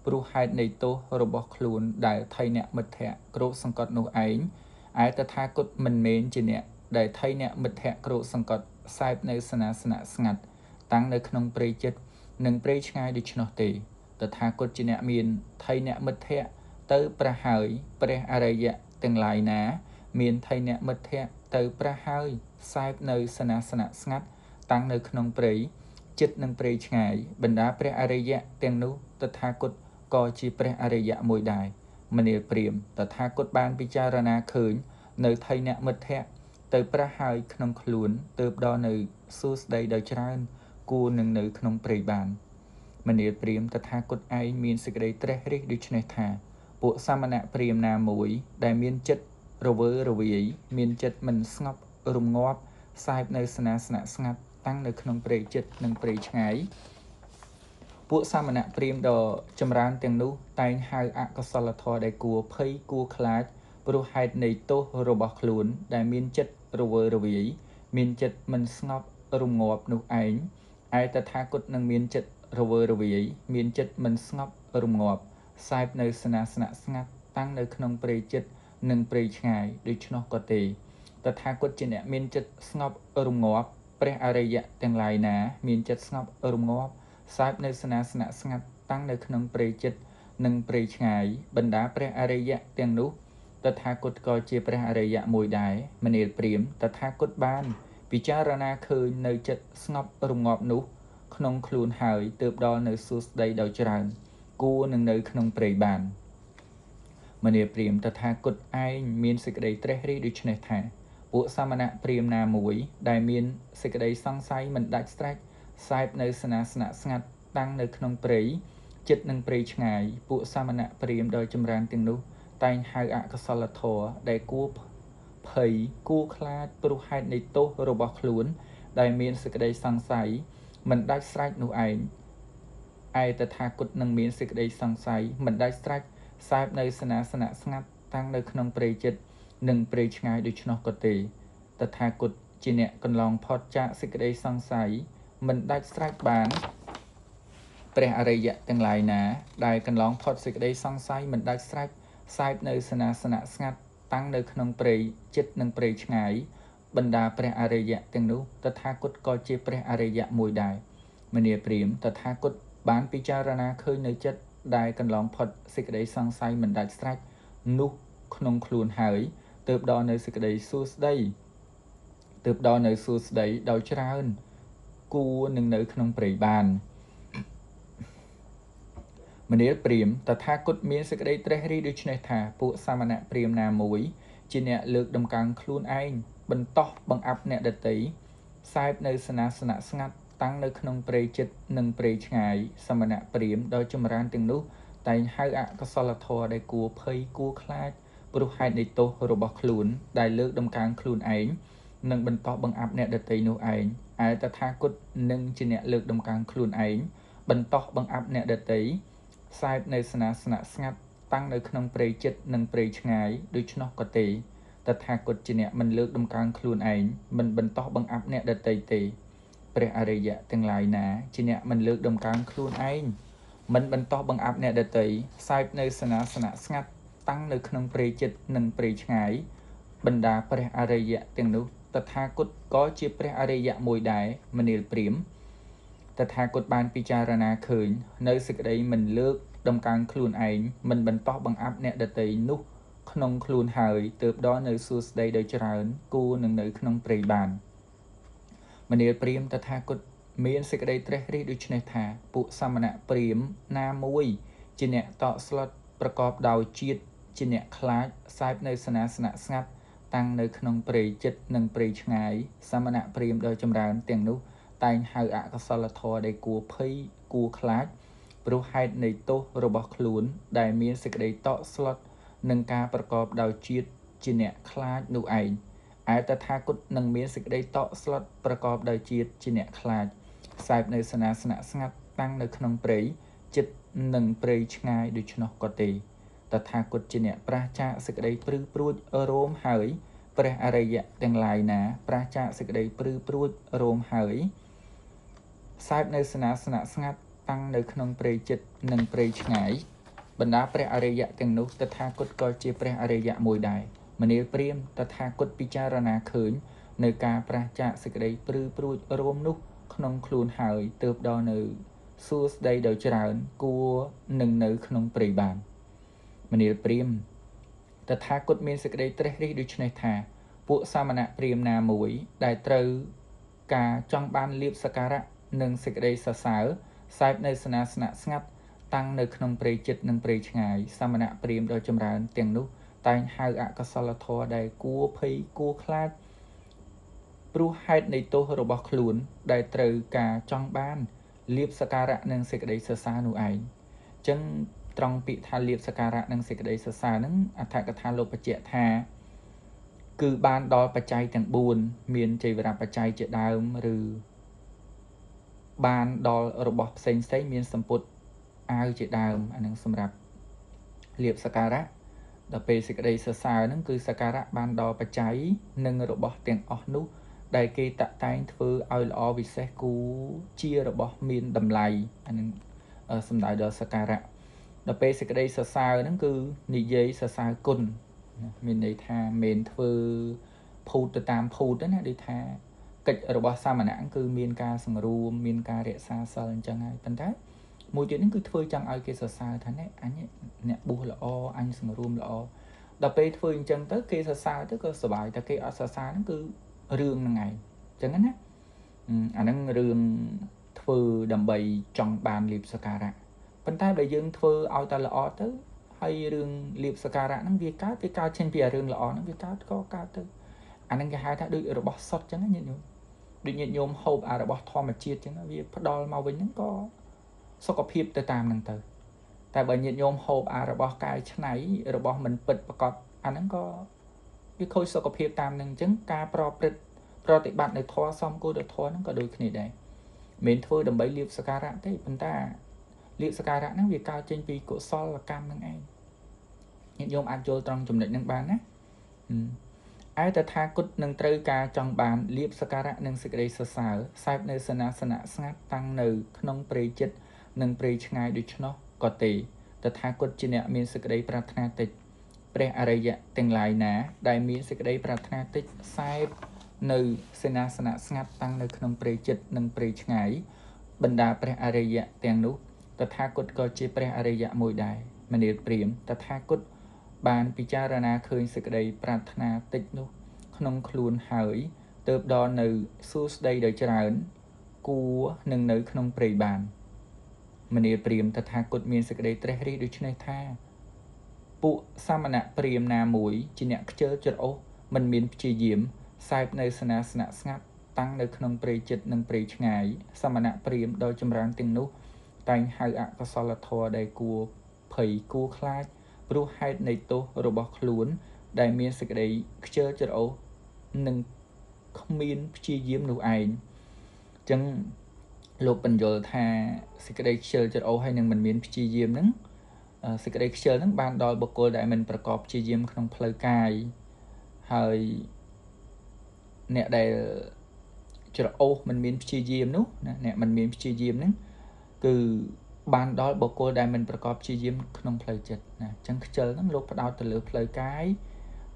ព្រោះហេតុនៃទោសរបស់ខ្លួនដែលថៃអ្នកមិត្តភក្តិគ្របសង្កត់នោះឯងឯតថាគតមិនមែនជាអ្នកដែលថៃអ្នកមិត្តភក្តិគ្របសង្កត់សែបនៅសេនាសនៈស្ងាត់តាំងនៅក្នុងព្រៃចិត្តនិងព្រៃឆ្ងាយដូច្នោះទេតថាគតជាអ្នកមានថៃអ្នកមិត្តភក្តិទៅប្រហើយព្រះអរិយៈទាំងឡាយណាមានថៃអ្នកមិត្តភក្តិទៅប្រហើយសែបនៅសេនាសនៈស្ងាត់តាំងនៅក្នុងព្រៃចិត្តនិងព្រៃឆ្ងាយបណ្ដាព្រះអរិយៈទាំងនោះតថាគតក៏ជាព្រះអរិយៈមួយដែរមនាលព្រាហ្មណ៍តថាគតបានពិចារណាឃើញ នៅថៃនមិទ្ធៈទៅប្រះហើយក្នុងខ្លួនទើបដល់នៅសួស្តីដោយច្រើនគួរនឹងនៅក្នុងព្រៃបានមនាលព្រាហ្មណ៍តថាគតឯងមានសេចក្តីត្រេះរិះដូច្នេះថាពួកសមណៈព្រាហ្មណ៍ណាមួយដែលមានចិត្តរវើរវាយមានចិត្តមិនស្ងប់រំងាប់សែបនៅសនាសនៈស្ងាត់តាំងនៅក្នុងព្រៃចិត្តនិងព្រៃឆ្ងាយពួកសមណៈព្រាហ្មណ៍ដ៏ចម្រើនទាំងនោះតែងហៅអកុសលធម៌ដែលគួរភ័យគួរខ្លាចព្រោះហេតុនៃទោសរបស់ខ្លួនដែលមានចិត្តរវើរវាយមានចិត្តមិនស្ងប់រំងាប់នោះឯងឯតថាគតនឹងមានចិត្តរវើរវាយមានចិត្តមិនស្ងប់រំងាប់សែបនៅសនាសនៈស្ងាត់តាំងនៅក្នុងព្រៃចិត្តនិងព្រៃឆ្ងាយដូច្នោះក៏ទេតថាគតជាអ្នកមានចិត្តស្ងប់រំងាប់ព្រះអរិយៈទាំងឡាយណាមានចិត្តស្ងប់រំងាប់សែបនៅសនាសនៈស្ងាត់តាំងនៅក្នុងព្រៃចិត្តនិងព្រៃឆ្ងាយបណ្ដាព្រះអរិយៈទាំងនោះតថាគតក៏ជាព្រះអរិយៈមួយដែរមនាលព្រាហ្មណ៍តថាគតបានពិចារណាឃើញនៅចិត្តស្ងប់រងាប់នោះក្នុងខ្លួនហើយទើបដល់នៅសួស្តីដោយច្រើនគួរនឹងនៅក្នុងព្រៃបានមនាលព្រាហ្មណ៍តថាគតឯងមានសេចក្តីត្រេះរិះដូច្នេះថាពួកសមណៈព្រាហ្មណ៍ណាមួយដែលមានសេចក្តីសង្ស័យមិនដាច់ស្រេចសែបនៅសនាសនៈស្ងាត់តាំងនៅក្នុងព្រៃចិត្តនិងព្រៃឆ្ងាយពួកសមណៈព្រាហ្មណ៍ដោយចម្រើនទាំងនោះតែងហៅអកុសលធម៌ដែលគួរភ័យគួរខ្លាចព្រោះហេតុនៃទោសរបស់ខ្លួនដែលមានសេចក្តីសង្ស័យមិនដាច់ស្រេចនោះឯងឯតថាគតនឹងមានសេចក្តីសង្ស័យមិនដាច់ស្រេចសែបនៅសនាសនៈស្ងាត់តាំងនៅក្នុងព្រៃចិត្តនិងព្រៃឆ្ងាយដូច្នោះក៏ទេតថាគតជាអ្នកកន្លងផុតចាកសេចក្តីសង្ស័យមិនដាច់ស្រេចបានព្រះអរិយៈទាំងឡាយណាដែលកន្លងផុតសេចក្តីសង្ស័យមិនដាច់ស្រេចសែបនៅសនាសនៈស្ងាត់តាំងនៅក្នុងព្រៃចិត្តនិងព្រៃឆ្ងាយបណ្ដាព្រះអរិយៈទាំងនោះតថាគតក៏ជាព្រះអរិយៈមួយដែរមនាលព្រាហ្មណ៍តថាគតបានពិចារណាឃើញនៅចិត្តដែលកន្លងផុតសេចក្តីសង្ស័យមិនដាច់ស្រេចនោះក្នុងខ្លួនហើយទើបដល់នៅសេចក្តីសួស្តីទើបដល់នៅសួស្តីដោយច្រើនគួរនឹងនៅក្នុងព្រៃបានមនាលព្រាហ្មណ៍តថាគតមានសេចក្តីត្រេះរិះដូច្នេះថាពួកសមណៈព្រាហ្មណ៍ណាមួយជាអ្នកលើកដំកើងខ្លួនឯងបន្តោះបង្អាប់អ្នកដទៃសែបនៅសនាសនៈស្ងាត់តាំងនៅក្នុងព្រៃចិត្តនិងព្រៃឆ្ងាយសមណៈព្រាហ្មណ៍ដោយចម្រើនទាំងនោះតែងហៅអកុសលធម៌ដែលគួរភ័យគួរខ្លាចព្រោះហេតុនៃទោសរបស់ខ្លួនដែលលើកដំកើងខ្លួនឯងនិងបន្តបង្អាប់អ្នកដទៃនោះឯងឯតថាគតនឹងជាអ្នកលើកដំកើងខ្លួនឯងបន្តបង្អាប់អ្នកដទៃសែបនៅសនាសនៈស្ងាត់តាំងនៅក្នុងព្រៃចិត្តនិងព្រៃឆ្ងាយដូច្នោះក៏ទេតថាគតជាអ្នកមិនលើកដំកើងខ្លួនឯងមិនបន្តបង្អាប់អ្នកដទៃទេព្រះអរិយៈទាំងឡាយណាជាអ្នកមិនលើកដំកើងខ្លួនឯងមិនបន្តបង្អាប់អ្នកដទៃសែបនៅសនាសនៈស្ងាត់តាំងនៅក្នុងព្រៃចិត្តនិងព្រៃឆ្ងាយបណ្ដាព្រះអរិយៈទាំងនោះតថាគតក៏ជាព្រះអរិយៈមួយដែរមនាលព្រាហ្មណ៍តថាគតបានពិចារណាឃើញនៅសេចក្តីមិនលើកដំកើងខ្លួនឯងមិនបន្តបង្អាប់អ្នកដទៃនោះក្នុងខ្លួនហើយទើបដល់នៅសួស្តីដោយច្រើនគួរនឹងនៅក្នុងព្រៃបានមនាលព្រាហ្មណ៍តថាគតមានសេចក្តីត្រេះរិះដូច្នេះថាពួកសមណៈព្រាហ្មណ៍ណាមួយជាអ្នកតក់ស្លុតប្រកបដោយជាតិជាអ្នកខ្លាចសែបនៅសនាសនៈស្ងាត់តាំងនៅក្នុងព្រៃចិត្តនិងព្រៃឆ្ងាយសមណៈព្រាហ្មណ៍ដោយចម្រើនទាំងនោះតែងហៅអកុសលធម៌ដែលគួរភ័យគួរខ្លាចព្រោះហេតុនៃទោសរបស់ខ្លួនដែលមានសេចក្តីតក់ស្លុតនឹងការប្រកបដោយជាតិជាអ្នកខ្លាចនោះឯងឯតថាគតនឹងមានសេចក្តីតក់ស្លុតប្រកបដោយជាតិជាអ្នកខ្លាចសែបនៅសនាសនៈស្ងាត់តាំងនៅក្នុងព្រៃចិត្តនិងព្រៃឆ្ងាយដូច្នោះក៏ទេតថាគតជាអ្នកប្រាសចាកសេចក្តីព្រឺព្រួចរោមហើយព្រះអរិយៈទាំងឡាយណាប្រាសចាកសេចក្តីព្រឺព្រួចរោមហើយសែបនៅសនាសនៈស្ងាត់តាំងនៅក្នុងព្រៃចិត្តនិងព្រៃឆ្ងាយបណ្ដាព្រះអរិយៈទាំងនោះតថាគតក៏ជាព្រះអរិយៈមួយដែរមនាលព្រាហ្មណ៍តថាគតពិចារណាឃើញនៅការប្រាសចាកសេចក្តីព្រឺព្រួចរោមនោះក្នុងខ្លួនហើយទើបដល់នៅសួស្តីដោយច្រើនគួរនឹងនៅក្នុងព្រៃបានមនាលព្រាហ្មណ៍តថាគតមានសេចក្តីត្រេះរិះដូច្នេះថាពួកសមណៈព្រាហ្មណ៍ណាមួយដែលត្រូវការចង់បានលាភសក្ការៈនិងសេចក្តីសរសើរសែបនៅសនាសនៈស្ងាត់តាំងនៅក្នុងព្រៃចិត្តនិងព្រៃឆ្ងាយសមណៈព្រាហ្មណ៍ដ៏ចម្រើនទាំងនោះ តែងហៅអកុសលធម៌ដែលគួរភ័យគួរខ្លាចព្រោះហេតុនៃទោសរបស់ខ្លួនដែលត្រូវការចង់បានលៀបសការៈនិងសេចក្តីសរសើរនោះឯងអញ្ចឹងត្រង់ពាក្យថាលៀបសការៈនិងសេចក្តីសរសើរហ្នឹងអត្ថកថាលោកបញ្ជាក់ថាគឺបានដល់បច្ច័យទាំង4មានចីវរបច្ច័យជាដើមឬបានដល់របស់ផ្សេងផ្សេងមានសម្ពុតអាវជាដើមអានឹងសម្រាប់លៀបសការៈដល់ពេលសេចក្តីសរសើរហ្នឹងគឺសការៈបានដល់បច្ច័យនិងរបស់ទាំងអស់នោះដែលគេតាក់តែងធ្វើឲ្យល្អវិសេសគូជារបស់មានតម្លៃអានឹងសំដៅដល់សការៈដល់ពេលសេចក្តីសរសើរហ្នឹងគឺនិយាយសរសើរគុណមានន័យថាមិនធ្វើភូតទៅតាមភូតណាដូចថាកិច្ចរបស់សាមណៈគឺមានការសង្រួមមានការរក្សាសិលអញ្ចឹងហើយប៉ុន្តែមួយទៀតហ្នឹងគឺធ្វើចង់ឲ្យគេសរសើរថានេះអញអ្នកបួសល្អអញសង្រួមល្អដល់ពេលធ្វើអញ្ចឹងទៅគេសរសើរទៅក៏សប្បាយតែគេអត់សរសើរហ្នឹងគឺរឿងហ្នឹងឯងអញ្ចឹងណាអាហ្នឹងរឿងធ្វើដើម្បីចង់បានលៀបសការៈប៉ុន្តែបើយើងធ្វើឲ្យតែល្អទៅហើយរឿងលៀបសការៈហ្នឹងវាកើតចេញពីរឿងល្អហ្នឹងវាកើតក៏កើតទៅអាហ្នឹងគេហៅថាដូចរបស់សុទ្ធអញ្ចឹងណាញាតិញោមដូចញាតិញោមហូបអារបស់ធម្មជាតិអញ្ចឹងវាផ្ដល់មកវិញហ្នឹងក៏សុខភាពទៅតាមហ្នឹងទៅតែបើញាតិញោមហូបអារបស់កាយឆ្នៃរបស់មិនពិតប្រកបអាហ្នឹងក៏វាខូចសុខភាពតាមហ្នឹងអញ្ចឹងការប្រព្រឹត្តប្រតិបត្តិនៅធម៌សំគោលធម៌ហ្នឹងក៏ដូចគ្នាដែរមិនធ្វើដើម្បីលៀបសការៈទេប៉ុន្តែលៀបសការៈហ្នឹងវាកើតចេញពីកុសលកម្មហ្នឹងឯងញាតិញោមអាចយល់ត្រង់ចំណុចហ្នឹងបានណាឯតថាគតនឹងត្រូវការចង់បានលៀបសការៈនិងសេចក្តីសរសើរសែបនៅសេនាសនៈស្ងាត់តាំងនៅក្នុងព្រៃចិត្តនិងព្រៃឆ្ងាយដូច្នោះក៏ទេតថាគតជាអ្នកមានសេចក្តីប្រាថ្នាតិចព្រះអរិយៈទាំងឡាយណាដែលមានសេចក្តីប្រាថ្នាតិចសែបនៅសេនាសនៈស្ងាត់តាំងនៅក្នុងព្រៃចិត្តនិងព្រៃឆ្ងាយបណ្ដាព្រះអរិយៈទាំងនោះតថាគតក៏ជាព្រះអរិយៈមួយដែរមនាលព្រាហ្មណ៍តថាគតបានពិចារណាឃើញសេចក្តីប្រាថ្នាតិចនោះក្នុងខ្លួនហើយទើបដល់នៅសួស្តីដោយច្រើនគួរនឹងនៅក្នុងព្រៃបានមនាលព្រាហ្មណ៍តថាគតមានសេចក្តីត្រេះរិះដូច្នេះថាពួកសាមណៈព្រាហ្មណ៍ណាមួយជាអ្នកខ្ជិលច្រអូសមិនមានព្យាយាមសែបនៅសេនាសនៈស្ងាត់តាំងនៅក្នុងព្រៃចិត្តនិងព្រៃឆ្ងាយសាមណៈព្រាហ្មណ៍ដ៏ចម្រើនទាំងនោះតែងហៅអកុសលធម៌ដែលគួរភ័យគួរខ្លាចព្រោះហេតុនៃទោសរបស់ខ្លួនដែលមានសេចក្តីខ្ជិលច្រអូសនិងគ្មានព្យាយាមនោះឯងអញ្ចឹងលោកបញ្យល់ថាសេចក្តីខ្ជិលច្រអូសហើយនឹងមិនមានព្យាយាមហ្នឹងសេចក្តីខ្ជិលហ្នឹងបានដល់បុគ្គលដែលមិនប្រកបព្យាយាមក្នុងផ្លូវកាយហើយអ្នកដែលច្រអូសមិនមានព្យាយាមនោះណាអ្នកមិនមានព្យាយាមហ្នឹងគឺបានដល់បុគ្គលដែលមិនប្រកបព្យាយាមក្នុងផ្លូវចិត្តណាអញ្ចឹងខ្ជិលហ្នឹងលោកផ្ដោតទៅលើផ្លូវកាយ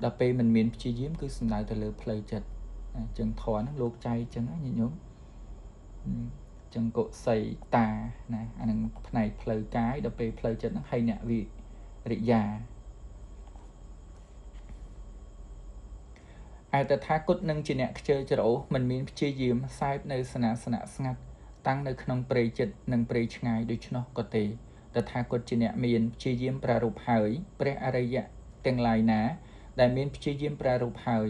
ដល់ពេលមិនមានព្យាយាមគឺសំដៅទៅលើផ្លូវចិត្តណាអញ្ចឹងធម៌ហ្នឹងលោកចែកអញ្ចឹងណាញាតិញោមអញ្ចឹងកុសីតាណាអានឹងផ្នែកផ្លូវកាយដល់ពេលផ្លូវចិត្តហ្នឹងហើយអ្នកវិរិយាឯតថាគតនឹងជាអ្នកខ្ជិលច្រអូសមិនមានព្យាយាមសែបនៅសេនាសនៈស្ងាត់តាំងនៅក្នុងព្រៃចិត្តនិងព្រៃឆ្ងាយដូច្នោះក៏ទេតថាគតជាអ្នកមានព្យាយាមប្រារព្ធហើយព្រះអរិយៈទាំងឡាយណាដែលមានព្យាយាមប្រារព្ធហើយ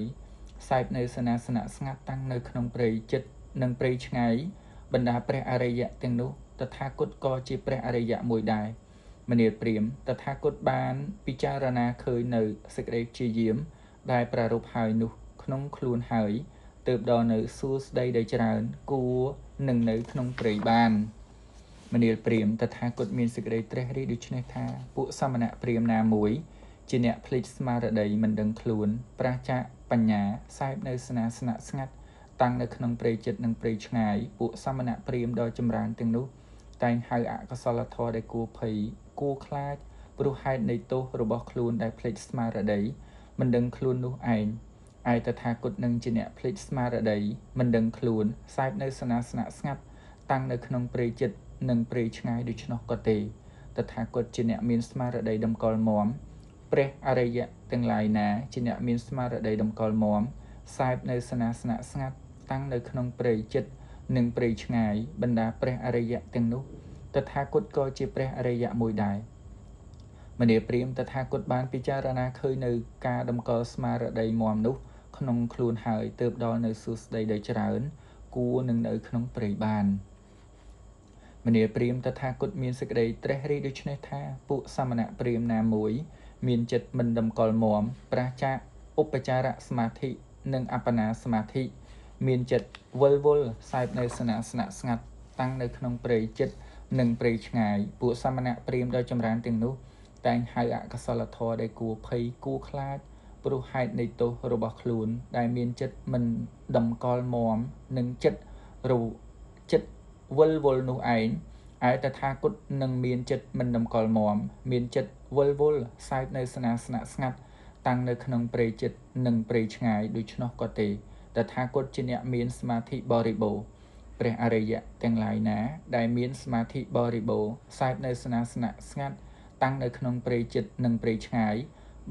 សែបនៅសេនាសនៈស្ងាត់តាំងនៅក្នុងព្រៃចិត្តនិងព្រៃឆ្ងាយបណ្ដាព្រះអរិយៈទាំងនោះតថាគតក៏ជាព្រះអរិយៈមួយដែរមនាលព្រាហ្មណ៍តថាគតបានពិចារណាឃើញនៅសេចក្តីព្យាយាមដែលប្រារព្ធហើយនោះក្នុងខ្លួនហើយទើបដល់នៅសួស្តីដោយច្រើនគួរនឹងនៅក្នុងព្រៃបានមនាលព្រាហ្មណ៍តថាគតមានសេចក្តីត្រេះរិះដូច្នេះថាពួកសាមណៈព្រាហ្មណ៍ណាមួយជាអ្នកភ្លេចស្មារតីមិនដឹងខ្លួនប្រាសចាកបញ្ញាសែបនៅសេនាសនៈស្ងាត់តាំងនៅក្នុងព្រៃចិត្តនិងព្រៃឆ្ងាយពួកសាមណៈព្រាហ្មណ៍ដ៏ចម្រើនទាំងនោះតែងហៅអកុសលធម៌ដែលគួរភ័យគួរខ្លាចព្រោះហេតុនៃទោសរបស់ខ្លួនដែលភ្លេចស្មារតីមិនដឹងខ្លួននោះឯងឯតថាគតនឹងជាអ្នកភ្លេចស្មារតីមិនដឹងខ្លួនសែបនៅសេនាសនៈស្ងាត់តាំងនៅក្នុងព្រៃចិត្តនិងព្រៃឆ្ងាយដូច្នោះក៏ទេតថាគតជាអ្នកមានស្មារតីតម្កល់មាំព្រះអរិយៈទាំងឡាយណាជាអ្នកមានស្មារតីតម្កល់មាំសែបនៅសេនាសនៈស្ងាត់តាំងនៅក្នុងព្រៃចិត្តនិងព្រៃឆ្ងាយបណ្ដាព្រះអរិយៈទាំងនោះតថាគតក៏ជាព្រះអរិយៈមួយដែរ មនាលព្រាហ្មណ៍តថាគតបានពិចារណាឃើញនៅការតម្កល់ស្មារតីមាំនោះក្នុងខ្លួនហើយទើបដល់នៅសួស្តីដោយច្រើនគួរនឹងនៅក្នុងព្រៃបានមនាលព្រាហ្មណ៍តថាគតមានសេចក្តីត្រេះរិះដូច្នេះថាពួកសមណៈព្រាហ្មណ៍ណាមួយមានចិត្តមិនតម្កល់មាំប្រាសចាកឧបចារសមាធិនិងអបណាសមាធិមានចិត្តវិលវល់សែបនៅសនាសនៈស្ងាត់តាំងនៅក្នុងព្រៃចិត្តនិងព្រៃឆ្ងាយពួកសមណៈព្រាហ្មណ៍ដ៏ចម្រើនទាំងនោះតែងហៅអកុសលធម៌ដែលគួរភ័យគួរខ្លាចព្រោះហេតុនៃទោសរបស់ខ្លួនដែលមានចិត្តមិនតម្កល់មាំនិងចិត្តវិលវល់នោះឯងឯតថាគតនឹងមានចិត្តមិនតម្កល់មាំមានចិត្តវិលវល់សែបនៅសនាសនៈស្ងាត់តាំងនៅក្នុងព្រៃចិត្តនិងព្រៃឆ្ងាយដូច្នោះក៏ទេតថាគតជាអ្នកមានសមាធិបរិបូរណ៍ព្រះអរិយៈទាំងឡាយណាដែលមានសមាធិបរិបូរណ៍សែបនៅសនាសនៈស្ងាត់តាំងនៅក្នុងព្រៃចិត្តនិងព្រៃឆ្ងាយ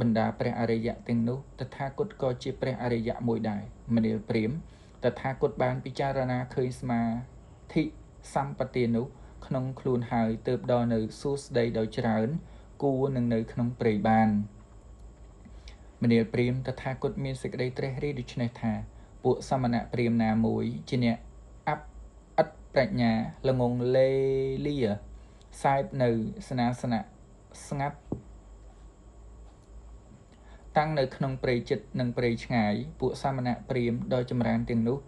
បណ្ដាព្រះអរិយៈទាំងនោះតថាគតក៏ជាព្រះអរិយៈមួយដែរមនាលព្រាហ្មណ៍តថាគតបានពិចារណាឃើញសមាធិសម្បទានោះក្នុងខ្លួនហើយទើបដល់នៅសួស្តីដោយច្រើនគួរនឹងនៅក្នុងព្រៃបានមនាលព្រាហ្មណ៍តថាគតមានសេចក្តីត្រេះរិះដូច្នេះថាពួកសមណៈព្រាហ្មណ៍ណាមួយជាអ្នកអាប់ឥតប្រាជ្ញាល្ងងលេលាសែបនៅសនាសនៈស្ងាត់តាំងនៅក្នុងព្រៃចិត្តនិងព្រៃឆ្ងាយពួកសមណៈព្រាហ្មណ៍ដ៏ចម្រើនទាំងនោះ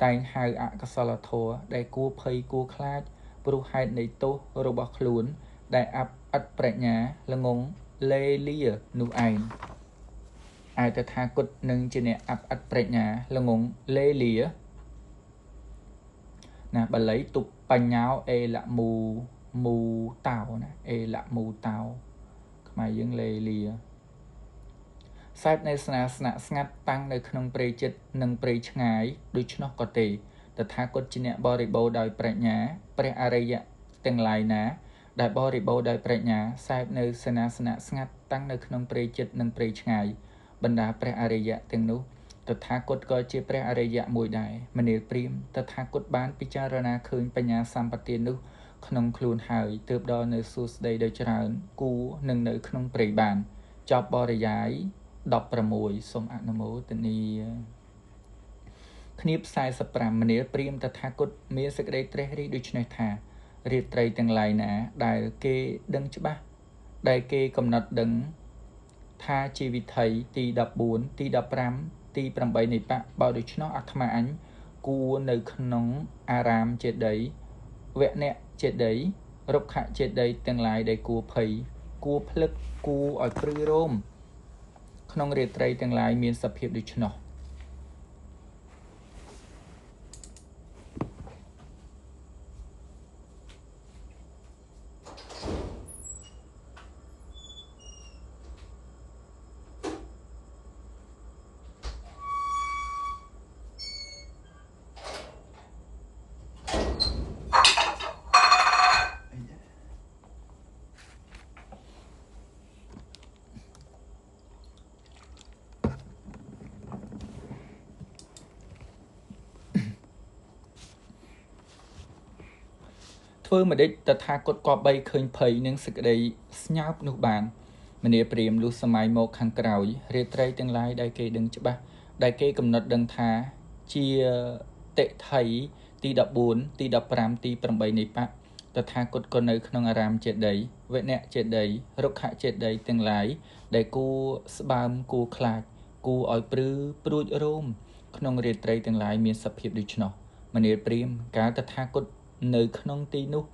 តែងហៅអកុសលធម៌ដែលគួរភ័យគួរខ្លាចព្រោះហេតុនៃទោសរបស់ខ្លួនដែលអាប់ឥតប្រាជ្ញាល្ងងលេលានោះឯងឯតថាគតនឹងជាអ្នកអាប់ឥតប្រាជ្ញាល្ងងលេលាណាបាលីទុបបញ្ញោអេលមូមូតោណាអេលមូតោខ្មែរយើងលេលាសែបនៅសនាសនៈស្ងាត់តាំងនៅក្នុងព្រៃចិត្តនិងព្រៃឆ្ងាយដូច្នោះក៏ទេតថាគតជាអ្នកបរិបូរណ៍ដោយប្រាជ្ញាព្រះអរិយៈទាំងឡាយណាដែលបរិបូរណ៍ដោយប្រាជ្ញាសែបនៅសនាសនៈស្ងាត់តាំងនៅក្នុងព្រៃចិត្តនិងព្រៃឆ្ងាយបណ្ដាព្រះអរិយៈទាំងនោះតថាគតក៏ជាព្រះអរិយៈមួយដែរមនាលព្រាហ្មណ៍តថាគតបានពិចារណាឃើញបញ្ញាសម្បទានោះក្នុងខ្លួនហើយទើបដល់នៅសួស្តីដោយច្រើនគួរនឹងនៅក្នុងព្រៃបានចប់បរិយាយ16សូមអនុមោទនាគ្នា45មនាលព្រាហ្មណ៍តថាគតមានសេចក្តីត្រេះរិះដូច្នេះថារាត្រីទាំងឡាយណាដែលគេដឹងច្បាស់ដែលគេកំណត់ដឹងថាជាវិថីទី14ទី15ទី8នៃបៈបើដូច្នោះអាត្មាអញគួរនៅក្នុងអារាមចេតិយវណៈចេតិយរុក្ខចេតិយទាំងឡាយដែលគួរភ័យគួរភ្លឹកគួរឲ្យព្រឺរោមក្នុងរាត្រីទាំងឡាយមានសភាពដូច្នោះធ្វើម្ដេចតថាគតគប្បីឃើញភ័យនិងសេចក្តីស្ញើបនោះបានមនាលព្រាហ្មណ៍លុះសម័យមកខាងក្រោយរាត្រីទាំងឡាយដែលគេដឹងច្បាស់ដែលគេកំណត់ដឹងថាជាតិថីទី14ទី15ទី8នៃបៈតថាគតក៏នៅក្នុងអារាមចេតិយវណៈចេតិយរុក្ខចេតិយទាំងឡាយដែលគួរស្បើមគួរខ្លាចគួរឲ្យព្រឺព្រួចរោមក្នុងរាត្រីទាំងឡាយមានសភាពដូច្នោះមនាលព្រាហ្មណ៍កាលតថាគតនៅក្នុងទីនោះ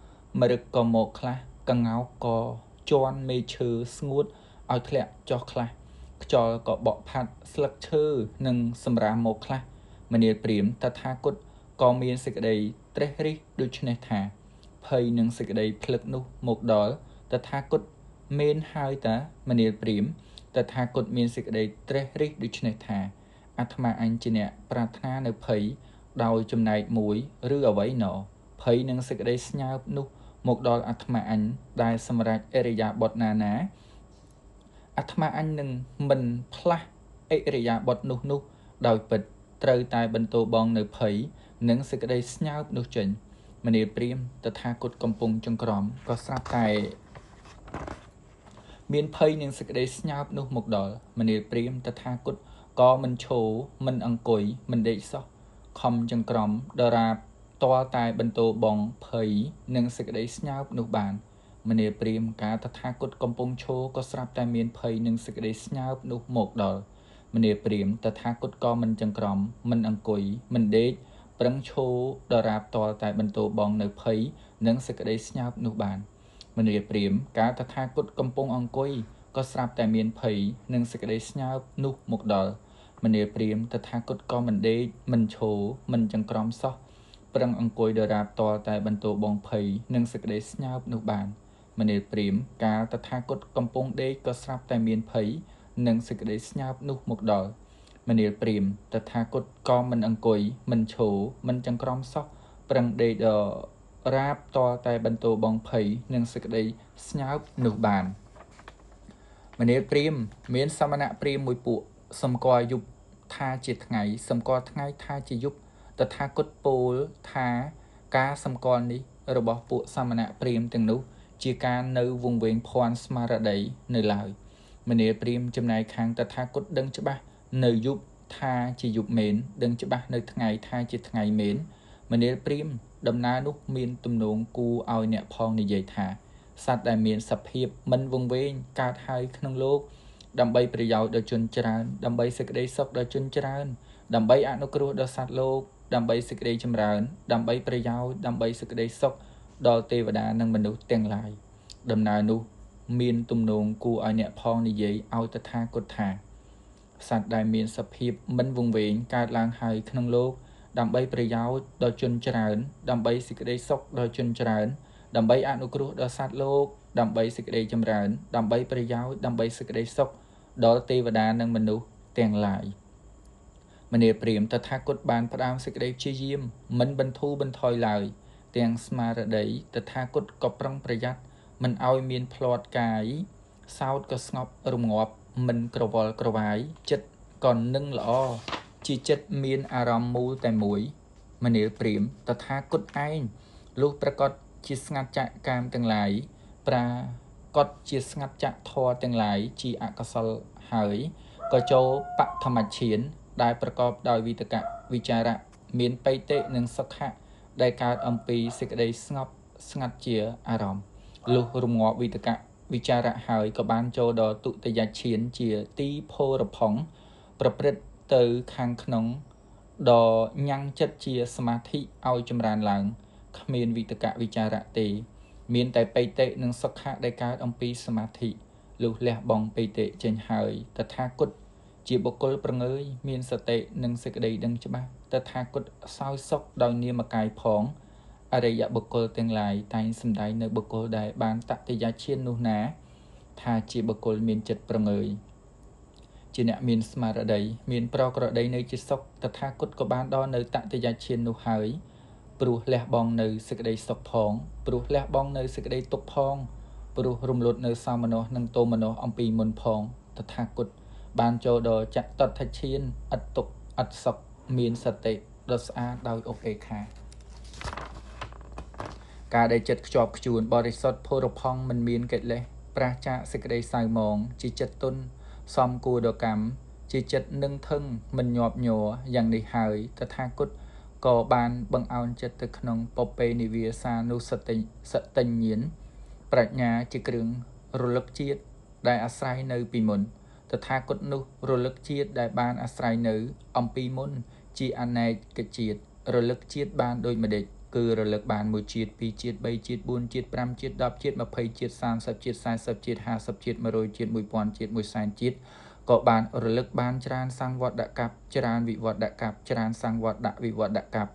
មរឹកក៏មកខ្លះកងោកក៏ជន់មេឈើស្ងួតឲ្យធ្លាក់ចុះខ្លះខ្យល់ក៏បក់ផាត់ស្លឹកឈើនិងសម្រាមមកខ្លះមនាលព្រាហ្មណ៍តថាគតក៏មានសេចក្តីត្រេះរិះដូច្នេះថាភ័យនិងសេចក្តីភ្លឹកនោះមកដល់តថាគតមានហើយតាមនាលព្រាហ្មណ៍តថាគតមានសេចក្តីត្រេះរិះដូច្នេះថាអាត្មាអញជាអ្នកប្រាថ្នានៅភ័យដោយចំណែកមួយឬអ្វីណភ័យនិងសេចក្តីស្ញើបនោះមកដល់អាត្មាអញដែលសម្រេចអរិយាបថណាណាអាត្មាអញនឹងមិនផ្លាស់អរិយាបថនោះដោយពិតត្រូវតែបន្ទោបងនៅភ័យនិងសេចក្តីស្ញើបនោះចេញមនាលព្រាហ្មណ៍តថាគតកំពុងចង្ក្រមក៏ស្រាប់តែ មានភ័យនឹងសេចក្តីស្ញើបនោះមកដល់មនាលព្រាហ្មណ៍តថាគតក៏មិនឈរមិនអង្គុយមិនដេកសោះខំចង្ក្រមដរាបទាល់តែបន្ទោបងភ័យនឹងសេចក្តីស្ញើបនោះបានមនាលព្រាហ្មណ៍កាលតថាគតកំពុងឈរក៏ស្រាប់តែមានភ័យនឹងសេចក្តីស្ញើបនោះមកដល់មនាលព្រាហ្មណ៍តថាគតក៏មិនចង្ក្រមមិនអង្គុយមិនដេកប្រឹងឈរដរាបទាល់តែបន្ទោបងនៅភ័យនឹងសេចក្តីស្ញើបនោះបានមនាលព្រាហ្មណ៍កាលតថាគតកំពុងអង្គុយក៏ស្រាប់តែមានភ័យនឹងសេចក្តីស្ញើបនោះមកដល់មនាលព្រាហ្មណ៍តថាគតក៏មិនដេកមិនឈរមិនចង្ក្រមសោះប្រឹងអង្គុយដរាបទាល់តែបន្ទោបងភ័យនឹងសេចក្តីស្ញើបនោះបានមនាលព្រាហ្មណ៍កាលតថាគតកំពុងដេកក៏ស្រាប់តែមានភ័យនឹងសេចក្តីស្ញើបនោះមកដល់មនាលព្រាហ្មណ៍តថាគតក៏មិនអង្គុយមិនឈរមិនចង្ក្រមសោះប្រឹងដេកដរាបទាល់តែបន្ទោបងភ័យនឹងសេចក្តីស្ញើបនោះបានមនាលព្រាហ្មណ៍មានសមណៈព្រាហ្មណ៍មួយពួកសម្គាល់យប់ថាជាថ្ងៃសម្គាល់ថ្ងៃថាជាយប់តថាគតពោលថាការសម្គាល់នេះរបស់ពួកសមណៈព្រាហ្មណ៍ទាំងនោះជាការនៅវង្វេងភ័ណ្ឌស្មារតីនៅឡើយមនាលព្រាហ្មណ៍ចំណែកខាងតថាគតដឹងច្បាស់នៅយប់ថាជាយប់មែនដឹងច្បាស់នៅថ្ងៃថាជាថ្ងៃមែនមនាលព្រាហ្មណ៍ដំណើរនោះមានទំនងគួរឲ្យអ្នកផងនិយាយថាសត្វដែលមានសភាពមិនវង្វេងកើតហើយក្នុងលោកដើម្បីប្រយោជន៍ដល់ជនច្រើនដើម្បីសេចក្តីសុខដល់ជនច្រើនដើម្បីអនុគ្រោះដល់សត្វលោកដើម្បីសេចក្តីចម្រើនដើម្បីប្រយោជន៍ដើម្បីសេចក្តីសុខដល់ទេវតានិងមនុស្សទាំងឡាយដំណើរនោះមានទំនងគួរឲ្យអ្នកផងនិយាយឲ្យតថាគតថាសត្វដែលមានសភាពមិនវង្វេងកើតឡើងហើយក្នុងលោកដើម្បីប្រយោជន៍ដល់ជនច្រើនដើម្បីសេចក្តីសុខដល់ជនច្រើនដើម្បីអនុគ្រោះដល់សត្វលោកដើម្បីសេចក្តីចម្រើនដើម្បីប្រយោជន៍ដើម្បីសេចក្តីសុខដល់ទេវតានិងមនុស្សទាំងឡាយមនាលព្រាហ្មណ៍តថាគតបានផ្ដើមសេចក្តីព្យាយាមមិនបន្ធូរបន្ថយឡើយទាំងស្មារតីតថាគតក៏ប្រុងប្រយ័ត្នមិនឲ្យមានភ្លាត់កាយសោតក៏ស្ងប់រងាប់មិនក្រវល់ក្រវាយចិត្តក៏នឹងល្អជាចិត្តមានអារម្មណ៍មូលតែមួយមនាលព្រាហ្មណ៍តថាគតឯងលុះប្រកាសជាស្ងាត់ចាក់កាមទាំងឡាយប្រាកដជាស្ងាត់ចាក់ធម៌ទាំងឡាយជាអកុសលហើយក៏ចូលបឋមឈានដែលប្រកបដោយវិតកវិចារៈមានបិតិនិងសុខៈដែលកើតអំពីសេចក្តីស្ងប់ស្ងាត់ជាអារម្មណ៍លុះរងាប់វិតកវិចារៈហើយក៏បានចូលដល់ទុតិយឈានជាទីភោរផង់ប្រព្រឹត្តទៅខាងក្នុងដល់ញ៉ាំងចិត្តជាសមាធិឲ្យចម្រើនឡើងគ្មានវិតកវិចារៈទេមានតែបិតិនិងសុខៈដែលកើតអំពីសមាធិលុះលះបង់បិតិចេញហើយតថាគតជាបុគ្គលប្រងើយមានសតិនិងសេចក្តីដឹងច្បាស់តថាគតសោយសុខដោយនាមកាយផងអរិយបុគ្គលទាំងឡាយតែងសម្ដែងនៅបុគ្គលដែលបានតតិយឈាននោះណាថាជាបុគ្គលមានចិត្តប្រងើយជាអ្នកមានស្មារតីមានប្រក្រតីនៅជាសុខតថាគតក៏បានដល់នៅតតិយឈាននោះហើយព្រោះលះបង់នៅសេចក្តីសុខផងព្រោះលះបង់នៅសេចក្តីទុក្ខផងព្រោះរំលត់នៅសោមនស្សនិងទោមនស្សអំពីមុនផងតថាគតបានចូលដល់ចតថឈានឥតទុក្ខឥតសុខមានសតិដ៏ស្អាតដោយឧបេក្ខាការដែលចិត្តខ្ជាប់ខ្ជួនបរិសុទ្ធភោរផង់មិនមានកិលេសប្រាសចាកសេចក្តីសៅមងជាចិត្តទុនសំគួរដល់កម្មជាចិត្តនឹងថឹងមិនញាប់ញ័រយ៉ាងនេះហើយតថាគតក៏បានបង្អោនចិត្តទៅក្នុងពពេនិវាសានុសតិសតិញ្ញាណប្រាជ្ញាជាគ្រឿងរលឹកជាតិដែលអាស្រ័យនៅពីមុនតថាគតនោះរលឹកជាតិដែលបានអាស្រ័យនៅអំពីមុនជាអនេកជាតិរលឹកជាតិបានដូចម្ដេចគឺរលឹកបាន1ជាតិ2ជាតិ3ជាតិ4ជាតិ5ជាតិ10ជាតិ20ជាតិ30ជាតិ40ជាតិ50ជាតិ100ជាតិ1000ជាតិ100,000ជាតិក៏បានរលឹកបានច្រើនសង្វត្តកັບច្រើនវិវត្តកັບច្រើនសង្វត្តវិវត្តកັບ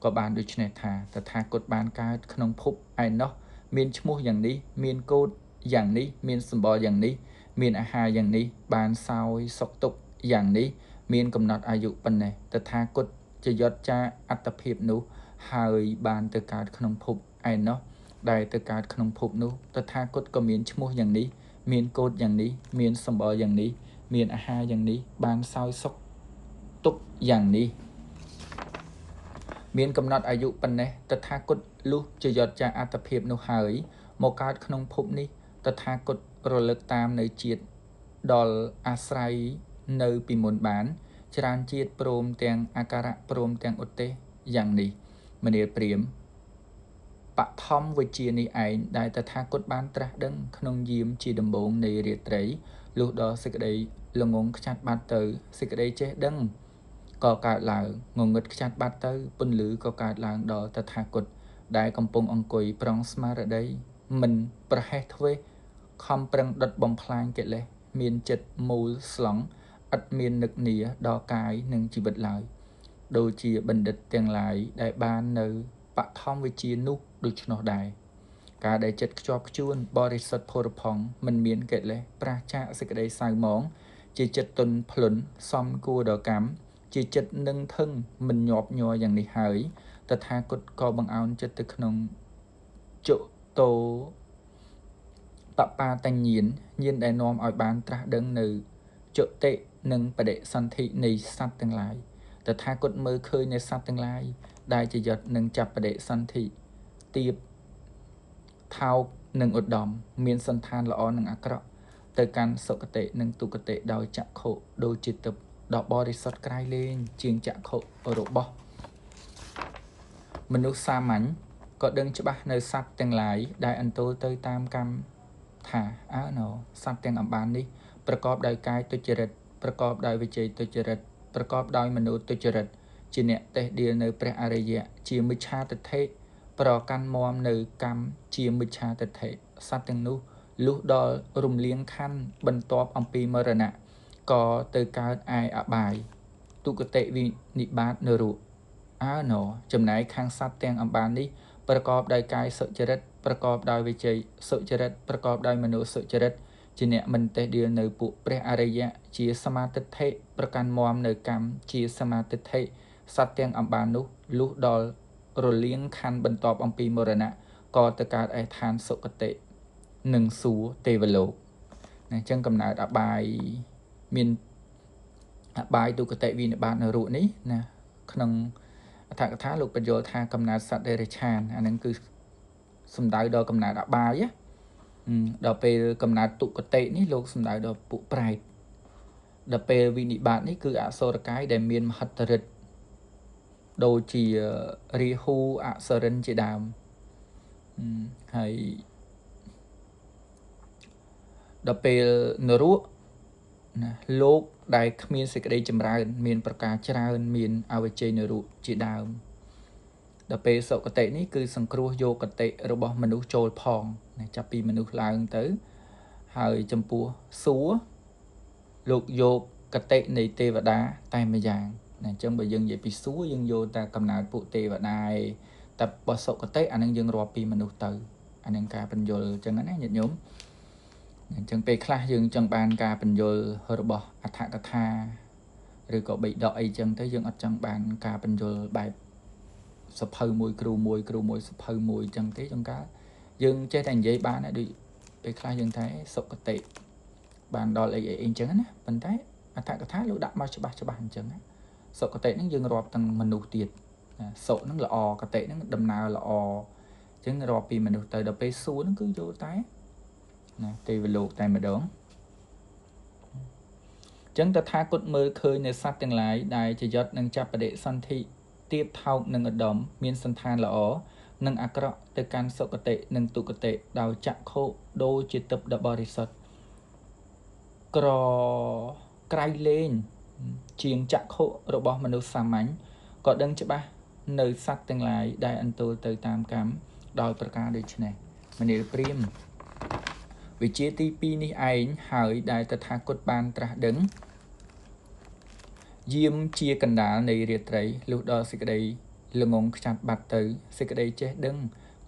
ក៏បានដូច្នេះថាតថាគតបានកើតក្នុងភពឯណោះមានឈ្មោះយ៉ាងនេះមានកោតយ៉ាងនេះមានសម្បល់យ៉ាងនេះមានអាហារយ៉ាងនេះបានសោយសុខទុក្ខយ៉ាងនេះមានកំណត់អាយុប៉ុណ្ណេះតថាគតជាយត់ចាអត្តភាពនោះហើយបានទៅកើតក្នុងភពឯណោះដែលទៅកើតក្នុងភពនោះតថាគតក៏មានឈ្មោះយ៉ាងនេះមានកោតយ៉ាងនេះមានសម្បល់យ៉ាងនេះមានអាហារយ៉ាងនេះបានសោយសុខទុក្ខយ៉ាងនេះមានកំណត់អាយុប៉ុណ្ណេះតថាគតលុះជាយត់ចាអត្តភាពនោះហើយមកកើតក្នុងភពនេះតថាគត រលឹកតាមនៅជាតិដល់អាស្រ័យនៅពីមុនបានច្រើនជាតិព្រមទាំងអាការៈព្រមទាំងឧទ្ទេសយ៉ាងនេះមនាលព្រាហ្មណ៍បឋមវិជ្ជានេះឯងដែលតថាគតបានត្រាស់ដឹងក្នុងយាមជាដំបូងនៃរាត្រីលុះដល់សេចក្តីល្ងងខ្ចាត់បាត់ទៅសេចក្តីចេះដឹងក៏កើតឡើងងងឹតខ្ចាត់បាត់ទៅពន្លឺក៏កើតឡើងដល់តថាគតដែលកំពុងអង្គុយប្រងស្មារតីមិនប្រហែសធ្វេសខំប្រឹងដុតបំផ្លាញកិលេសមានចិត្តមូលស្លង់ឥតមាននឹកនាដល់កាយនិងជីវិតឡើយដូចជាបណ្ឌិតទាំងឡាយដែលបាននៅបឋមវិជ្ជានោះដូច្នោះដែរការដែលចិត្តខ្ជាប់ខ្ជួនបរិសុទ្ធផូរផង់មិនមានកិលេសប្រាសចាកសេចក្តីសៅមងជាចិត្តទន់ភ្លន់សំគួរដល់កម្មជាចិត្តនឹងធឹងមិនញាប់ញ័រយ៉ាងនេះហើយតថាគតក៏បង្អោនចិត្តទៅក្នុងជតោបបាតញ្ញាណញាណដែលនាំឲ្យបានត្រាស់ដឹងនៅជតិនិងបដិសន្ធិនៃសត្វទាំងឡាយតថាគតមើលឃើញនៃសត្វទាំងឡាយដែលជាយត់នឹងចាប់បដិសន្ធិទៀបថោកនិងឧត្តមមានសន្តានល្អនិងអាក្រក់ទៅកាន់សុគតិនិងទុគតិដោយចក្ខុដូចជាទឹកដ៏បរិសុទ្ធក្រៃលែងជាងចក្ខុរបស់មនុស្សសាមញ្ញក៏ដឹងច្បាស់នៅសត្វទាំងឡាយដែលអន្ទោលទៅតាមកម្មថាអើណសត្វទាំងអំបាននេះប្រកបដោយកាយទុច្ចរិតប្រកបដោយវិជ័យទុច្ចរិតប្រកបដោយមនោទុច្ចរិតជាអ្នកតេះដៀលនៅព្រះអរិយៈជាមិច្ឆាទិដ្ឋិប្រកាន់មមនៅកម្មជាមិច្ឆាទិដ្ឋិសត្វទាំងនោះលុះដល់រំលៀងខណ្ឌបន្ទាប់អំពីមរណៈក៏ទៅកើតឯអបាយទុគតិវិនិបាតនរកអើណចំណែកខាងសត្វទាំងអំបាននេះប្រកបដោយកាយសុចរិតប្រកបដោយវិជ័យសុចរិតប្រកបដោយមនោសុចរិតជាអ្នកមិនតេះដៀលនៅពួកព្រះអរិយៈជាសមាទិដ្ឋិប្រកាន់មមនៅកម្មជាសមាទិដ្ឋិសត្វទាំងអំបាននោះលុះដល់រលៀងខណ្ឌបន្ទាប់អំពីមរណៈក៏ទៅកើតឯឋានសុគតិនិងសួគ៌ទេវលោកណាអញ្ចឹងកំណើតអបាយមានអបាយទុគតិវិនិបាតនរកនេះណាក្នុងអត្ថកថាលោកបញ្យល់ថាកំណើតសត្វតិរច្ឆានអានឹងគឺសំដៅដល់កំណើតអបាយដល់ពេលកំណើតទុគតិនេះលោកសំដៅដល់ពួកប្រែតដល់ពេលវិនិបាតនេះគឺអសុរកាយដែលមានមហិទ្ធិឫទ្ធិដូចជារាហូអសុរិនជាដើមហើយដល់ពេលនរកណាលោកដែលគ្មានសេចក្តីចម្រើនមានប្រការច្រើនមានអវជ័យនរកជាដើមដល់ពេលសុគតិនេះគឺសង្គ្រោះយកគតិរបស់មនុស្សចូលផងណាចាប់ពីមនុស្សឡើងទៅហើយចំពោះសួគ៌លោកយកគតិនៃទេវតាតែម្យ៉ាងណាអញ្ចឹងបើយើងនិយាយពីសួគ៌យើងយកតែកំណើតពួកទេវតាឯងតែបើសុគតិអានឹងយើងរាប់ពីមនុស្សទៅអានឹងការបញ្យលអញ្ចឹងណាញាតិញោមអញ្ចឹងពេលខ្លះយើងចង់បានការបញ្យលរបស់អត្ថកថាឬក៏បិដកអីចឹងទៅយើងអត់ចង់បានការបញ្យលបែបសភៅមួយគ្រូមួយគ្រូមួយសភៅមួយចឹងទេចង្ការយើងចេះតែនិយាយបានដែរដូចពេលខ្លះយើងថាសុគតិបានដល់អីអីអញ្ចឹងណាប៉ុន្តែអត្ថកថាលោកដាក់មកច្បាស់ច្បាស់អញ្ចឹងណាសុគតិហ្នឹងយើងរាប់ទាំងមនុស្សទៀតសុហ្នឹងល្អគតិហ្នឹងដំណើរល្អអញ្ចឹងរាប់ពីមនុស្សទៅដល់ពេលសួរហ្នឹងគឺយកតែណាទេវលោកតែម្ដងអញ្ចឹងតថាគតមើលឃើញនៅសត្វទាំងឡាយដែលជាយត់នឹងចាប់បដិសន្ធិទៀបថោកនិងឧត្តមមានសន្តានល្អនិងអាក្រក់ទៅកាន់សុគតិនិងទុគតិដោយចក្ខុដូចជាទឹកដ៏បរិសុទ្ធក្រក្រៃលែងជាងចក្ខុរបស់មនុស្សសាមញ្ញក៏ដឹងច្បាស់នៅសត្វទាំងឡាយដែលអន្ទោលទៅតាមកម្មដោយប្រការដូចនេះមនាលព្រាហ្មណ៍វិជ្ជាទី2នេះឯងហើយដែលតថាគតបានត្រាស់ដឹងយាមជាកណ្ដាលនៃរាត្រីលុះដល់សេចក្តីល្ងងខ្ចាត់បាត់ទៅសេចក្តីចេះដឹង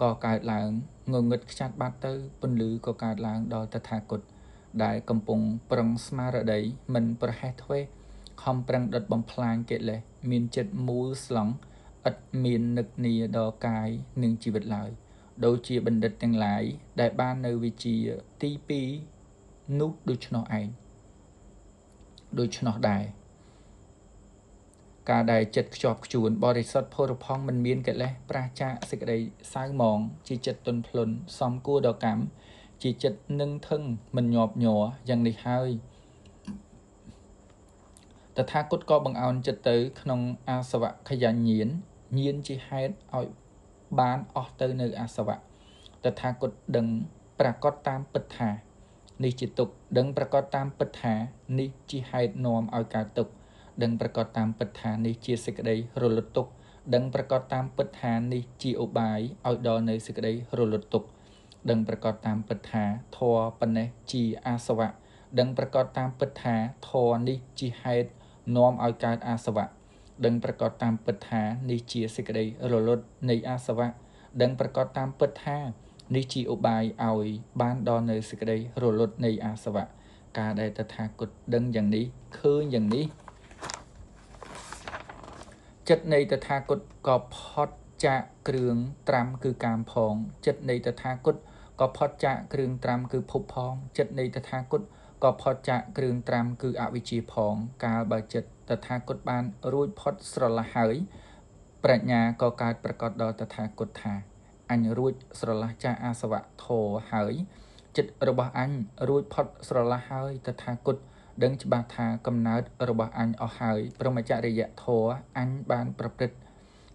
ក៏កើតឡើងងងឹតខ្ចាត់បាត់ទៅពន្លឺក៏កើតឡើងដល់តថាគតដែលកំពុងប្រឹងស្មារតីមិនប្រហែសធ្វេសខំប្រឹងដុតបំផ្លាញកិលេសមានចិត្តមូលស្លង់ឥតមាននឹកនាដល់កាយនិងជីវិតឡើយដូចជាបណ្ឌិតទាំងឡាយដែលបាននៅវិជ្ជាទី2នោះដូច្នោះឯងដូច្នោះដែរការដែលចិត្តខ្ជាប់ខ្ជួនបរិសុទ្ធផូរផង់មិនមានកិលេសប្រាសចាកសេចក្តីសៅមងជាចិត្តទន់ភ្លន់សំគួរដល់កម្ម ជាចិត្តនឹងថឹងមិនញាប់ញ័រយ៉ាងនេះហើយតថាគតក៏បង្អោនចិត្តទៅក្នុងអាសវៈខយញ្ញាណញាណជាហេតុឲ្យបានអស់ទៅនៅអាសវៈតថាគតដឹងប្រកបតាមពិតថានេះជាទុក្ខដឹងប្រកបតាមពិតថានេះជាហេតុនាំឲ្យកើតទុក្ខដឹងប្រកបតាមពិតថានេះជាសេចក្តីរលត់ទុក្ខដឹងប្រកបតាមពិតថានេះជាឧបាយឲ្យដល់នៅសេចក្តីរលត់ទុក្ខដឹងប្រកបតាមពិតថាធម៌ប៉ុណ្ណេះជាអាសវៈដឹងប្រកបតាមពិតថាធម៌នេះជាហេតុនាំឲ្យកើតអាសវៈដឹងប្រកបតាមពិតថានេះជាសេចក្តីរលត់នៃអាសវៈដឹងប្រកបតាមពិតថានេះជាឧបាយឲ្យបានដល់នៅសេចក្តីរលត់នៃអាសវៈការដែលតថាគតដឹងយ៉ាងនេះឃើញយ៉ាងនេះចិត្តនៃតថាគតក៏ផុតចាកគ្រឿងត្រាំគឺកាមផងចិត្តនៃតថាគតក៏ផុតចាកគ្រឿងត្រាំគឺភពផងចិត្តនៃតថាគតក៏ផុតចាកគ្រឿងត្រាំគឺអវិជ្ជាផងកាលបើចិត្តតថាគតបានរួចផុតស្រឡះហើយប្រាជ្ញាក៏កើតប្រកបដល់តថាគតថាអញរួចស្រឡះចាកអាសវៈធរហើយចិត្តរបស់អញរួចផុតស្រឡះហើយតថាគតដឹងច្បាស់ថាកំណើតរបស់អញអស់ហើយព្រហ្មចរិយធម៌អញបានប្រព្រឹត្ត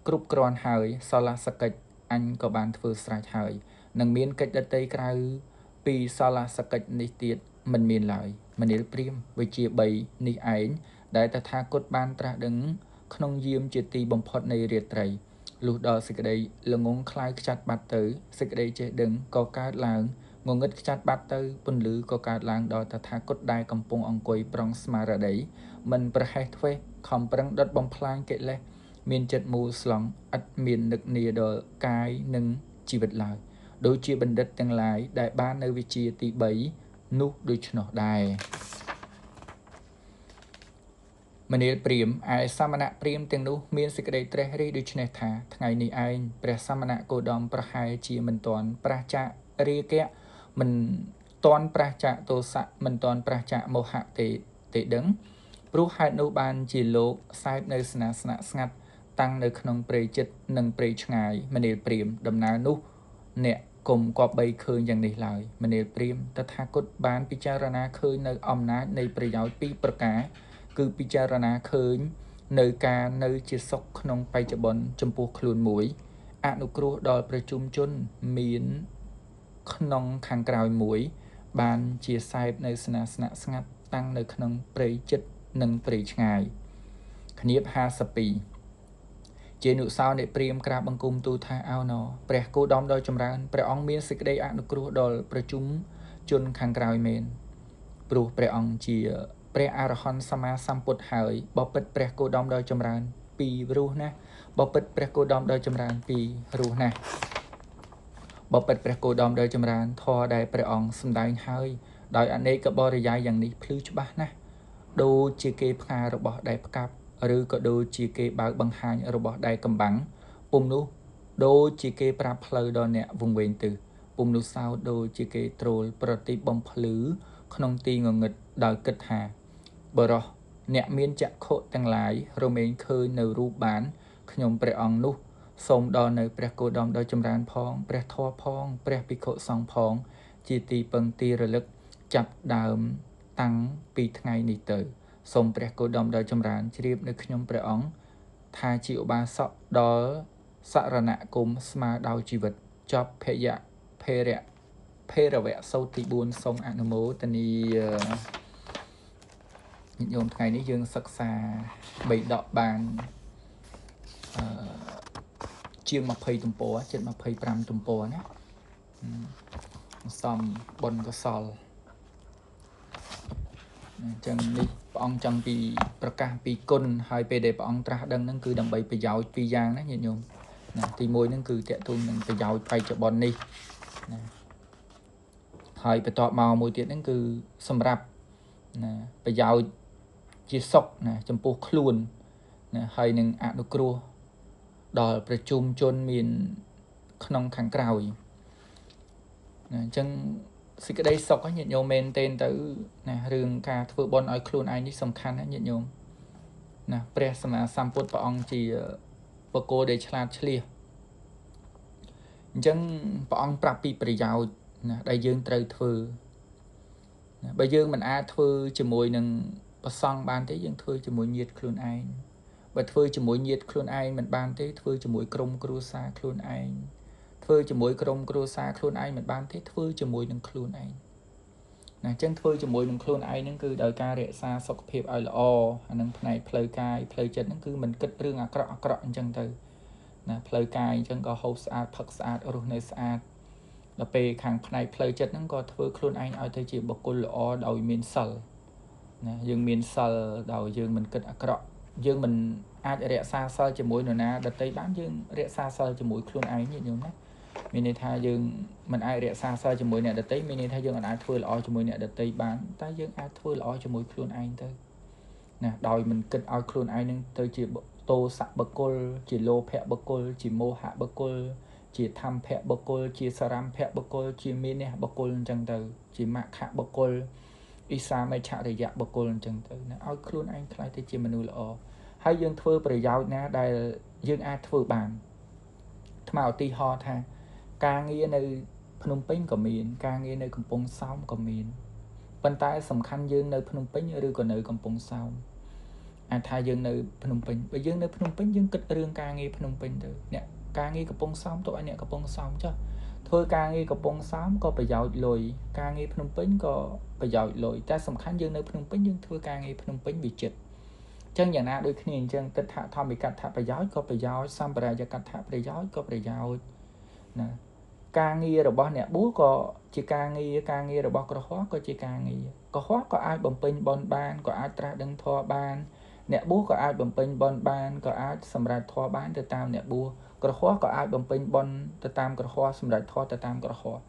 គ្រប់គ្រាន់ហើយសលសកិច្ចអញក៏បានធ្វើស្រេចហើយនឹងមានកិច្ចដតីក្រៅពីសលសកិច្ចនេះទៀតមិនមានឡើយមនាលព្រាហ្មណ៍វិជា3នេះឯងដែលតថាគតបានត្រាស់ដឹងក្នុងយាមជាទីបំផុតនៃរាត្រីលុះដល់សេចក្តីល្ងងខ្លៅខ្ចាត់បាត់ទៅសេចក្តីចេះដឹងក៏កើតឡើងងងឹតខ្ចាត់បាត់ទៅពន្លឺក៏កើតឡើងដល់តថាគតដែលកំពុងអង្គុយប្រុងស្មារតីមិនប្រហែសធ្វេសខំប្រឹងដុតបំផ្លាញកិលេសមានចិត្តមូលស្លង់ឥតមាននឹកនាដល់កាយនិងជីវិតឡើយដូចជាបណ្ឌិតទាំងឡាយដែលបាននៅវិជ្ជាទី3នោះដូច្នោះដែរមនាលព្រាហ្មណ៍ឯសមណៈព្រាហ្មណ៍ទាំងនោះមានសេចក្តីត្រេះរិះដូច្នេះថាថ្ងៃនេះឯងព្រះសមណៈគោតមប្រហែលជាមិនទាន់ប្រឆាចរាគៈមិនទាន់ប្រឆាចទោសៈមិនទាន់ប្រឆាចមោហៈទេទេដឹងព្រោះហេតុនោះបានជាលោកសែបនៅស្នាស្នាក់ស្ងាត់តាំងនៅក្នុងព្រៃចិត្តនិងព្រៃឆ្ងាយមនាលព្រាហ្មណ៍ដំណើរនោះអ្នកគុំគប្បីឃើញយ៉ាងនេះឡើយមនាលព្រាហ្មណ៍តថាគតបានពិចារណាឃើញនៅអំណាចនៃប្រយោជន៍ពីរប្រការគឺពិចារណាឃើញនៅការនៅជាសុខក្នុងបច្ចុប្បន្នចំពោះខ្លួនមួយអនុគ្រោះដល់ប្រជុំជនមានក្នុងខាងក្រោយមួយបានជាសែបនៅស្នាស្នាក់ស្ងាត់តាំងនៅក្នុងព្រៃចិត្តនិងព្រៃឆ្ងាយឃ្នាប52ជានុសោនិព្រាហ្មណ៍ក្រាបបង្គំទូលថាអោណព្រះគោតមដ៏ចម្រើនព្រះអង្គមានសេចក្តីអនុគ្រោះដល់ប្រជុំជនខាងក្រោយមែនព្រោះព្រះអង្គជាព្រះអរហន្តសម្មាសម្ពុទ្ធហើយបពិតព្រះគោតមដ៏ចម្រើនពីរោះណាស់បពិតព្រះគោតមដ៏ចម្រើនពីរោះណាស់បពិតព្រះគោតមដ៏ចម្រើនធម៌ដែលព្រះអង្គសម្ដែងហើយដោយអនេកបរិយាយយ៉ាងនេះភ្លឺច្បាស់ណាស់ដូចជាគេផ្ការបស់ដែលផ្កាប់ឬក៏ដូចជាគេបើកបង្ហាញរបស់ដែលកំបាំងពុំនោះដូចជាគេប្រាប់ផ្លូវដល់អ្នកវង្វេងទិសពុំនោះសោតដូចជាគេទ្រោលប្រទីបបំភ្លឺក្នុងទីងងឹតដោយគិតថាបរោះអ្នកមានចក្ខុទាំងឡាយរមែងឃើញនៅរូបបានខ្ញុំព្រះអង្គនោះសូមដល់នៅព្រះគោតមដ៏ចម្រើនផងព្រះធម៌ផងព្រះភិក្ខុសង្ឃផងជាទីពឹងទីរលឹកចាប់ដើមតាំងពីថ្ងៃនេះទៅសូមព្រះគោតមដ៏ចម្រើនជ្រាបនៅខ្ញុំព្រះអង្គថាជាឧបាសកដល់សរណគមស្មើដោយជីវិតចប់ភយៈភេរៈភេរវៈសូត្រទី4សូមអនុមោទនាញាតិញោមថ្ងៃនេះយើងសិក្សាបីដកបានជាង20ទំព័រជិត25ទំព័រណាសំបុណ្យកុសលអញ្ចឹងនេះព្រះអង្គចង់ពីប្រកាសពីគុណហើយពេលដែលព្រះអង្គត្រាស់ដឹងហ្នឹងគឺដើម្បីប្រយោជន៍ពីរយ៉ាងណាញាតិញោមណាទី1ហ្នឹងគឺតកទូងនឹងប្រយោជន៍បច្ចុប្បន្ននេះណាហើយបន្ទាប់មកមួយទៀតហ្នឹងគឺសម្រាប់ណាប្រយោជន៍ជាសុខណាចំពោះខ្លួនណាហើយនឹងអនុគ្រោះដល់ប្រជុំជនមានក្នុងខាងក្រោយណាអញ្ចឹងសេចក្តីសុខញាតិញោមមែនទែនទៅណារឿងការធ្វើបុណ្យឲ្យខ្លួនឯងនេះសំខាន់ណាញាតិញោមណាព្រះសម្មាសម្ពុទ្ធព្រះអង្គជាបុគ្គលដែលឆ្លាតឆ្លៀសអញ្ចឹងព្រះអង្គប្រាប់ពីប្រយោជន៍ ណាដែលយើងត្រូវធ្វើណាបើយើងមិនអាចធ្វើជាមួយនឹងប្រសង់បានទេយើងធ្វើជាមួយញាតិខ្លួនឯងបើធ្វើជាមួយញាតិខ្លួនឯងមិនបានទេធ្វើជាមួយក្រុមគ្រួសារខ្លួនឯងធ្វើជាមួយក្រុមគ្រួសារខ្លួនឯងមិនបានទេធ្វើជាមួយនឹងខ្លួនឯងណាអញ្ចឹងធ្វើជាមួយនឹងខ្លួនឯងហ្នឹងគឺដោយការរក្សាសុខភាពឲ្យល្អអានឹងផ្នែកផ្លូវកាយផ្លូវចិត្តហ្នឹងគឺមិនគិតរឿងអាក្រក់អាក្រក់អញ្ចឹងទៅណាផ្លូវកាយអញ្ចឹងក៏ហូបស្អាតផឹកស្អាតរស់នៅស្អាតដល់ពេលខាងផ្នែកផ្លូវចិត្តហ្នឹងក៏ធ្វើខ្លួនឯងឲ្យទៅជាបុគ្គលល្អដោយមានសិលណាយើងមានសិលដោយយើងមិនគិតអាក្រក់យើងមិនអាចរក្សាសិលជាមួយនរណាដទៃបានយើងរក្សាសិលជាមួយខ្លួនឯងញាតិញោមណាមានន័យថាយើងមិនអាចរក្សាសិលជាមួយអ្នកដទៃមានន័យថាយើងអាចធ្វើល្អជាមួយអ្នកដទៃបានតែយើងអាចធ្វើល្អជាមួយខ្លួនឯងទៅណាដោយមិនគិតឲ្យខ្លួនឯងនឹងទៅជាទោសៈបុគ្គលជាលោភៈបុគ្គលជាមោហៈបុគ្គលជាធម្មភៈបុគ្គលជាសរមភៈបុគ្គលជាមេនះបុគ្គលអញ្ចឹងទៅជាមគ្គបុគ្គលអ៊ីសាមេឆរិយៈបុគ្គលអញ្ចឹងទៅណាឲ្យខ្លួនឯងក្លាយទៅជាមនុស្សល្អហើយយើងធ្វើប្រយោជន៍ណាដែលយើងអាចធ្វើបានអាត្មាឧទាហរណ៍ថាការងារនៅភ្នំពេញក៏មានការងារនៅកំពង់សោមក៏មានប៉ុន្តែសំខាន់យើងនៅភ្នំពេញឬក៏នៅកំពង់សោមអាចថាយើងនៅភ្នំពេញបើយើងនៅភ្នំពេញយើងគិតរឿងការងារភ្នំពេញទៅអ្នកការងារកំពង់សោមទៅឲ្យអ្នកកំពង់សោមចុះធ្វើការងារកំពង់សោមក៏ប្រយោជន៍លុយការងារភ្នំពេញក៏ប្រយោជន៍លុយតែសំខាន់យើងនៅភ្នំពេញយើងធ្វើការងារភ្នំពេញវាចិត្តអញ្ចឹងយ៉ាងណាដូចគ្នាអញ្ចឹងទិដ្ឋធម្មិកដ្ឋប្រយោជន៍ក៏ប្រយោជន៍សម្បរាយកដ្ឋប្រយោជន៍ក៏ប្រយោជន៍ណាការងាររបស់អ្នកបួសក៏ជាការងារការងាររបស់ក្រហមក៏ជាការងារក្រហមក៏អាចបំពេញបុណ្យបានក៏អាចត្រាស់ដឹងធម៌បានអ្នកបួសក៏អាចបំពេញបុណ្យបានក៏អាចសម្រេចធម៌បានទៅតាមអ្នកបួសក្រហមក៏អាចបំពេញបុណ្យទៅតាមក្រហមសម្រេចធម៌ទៅតាមក្រហម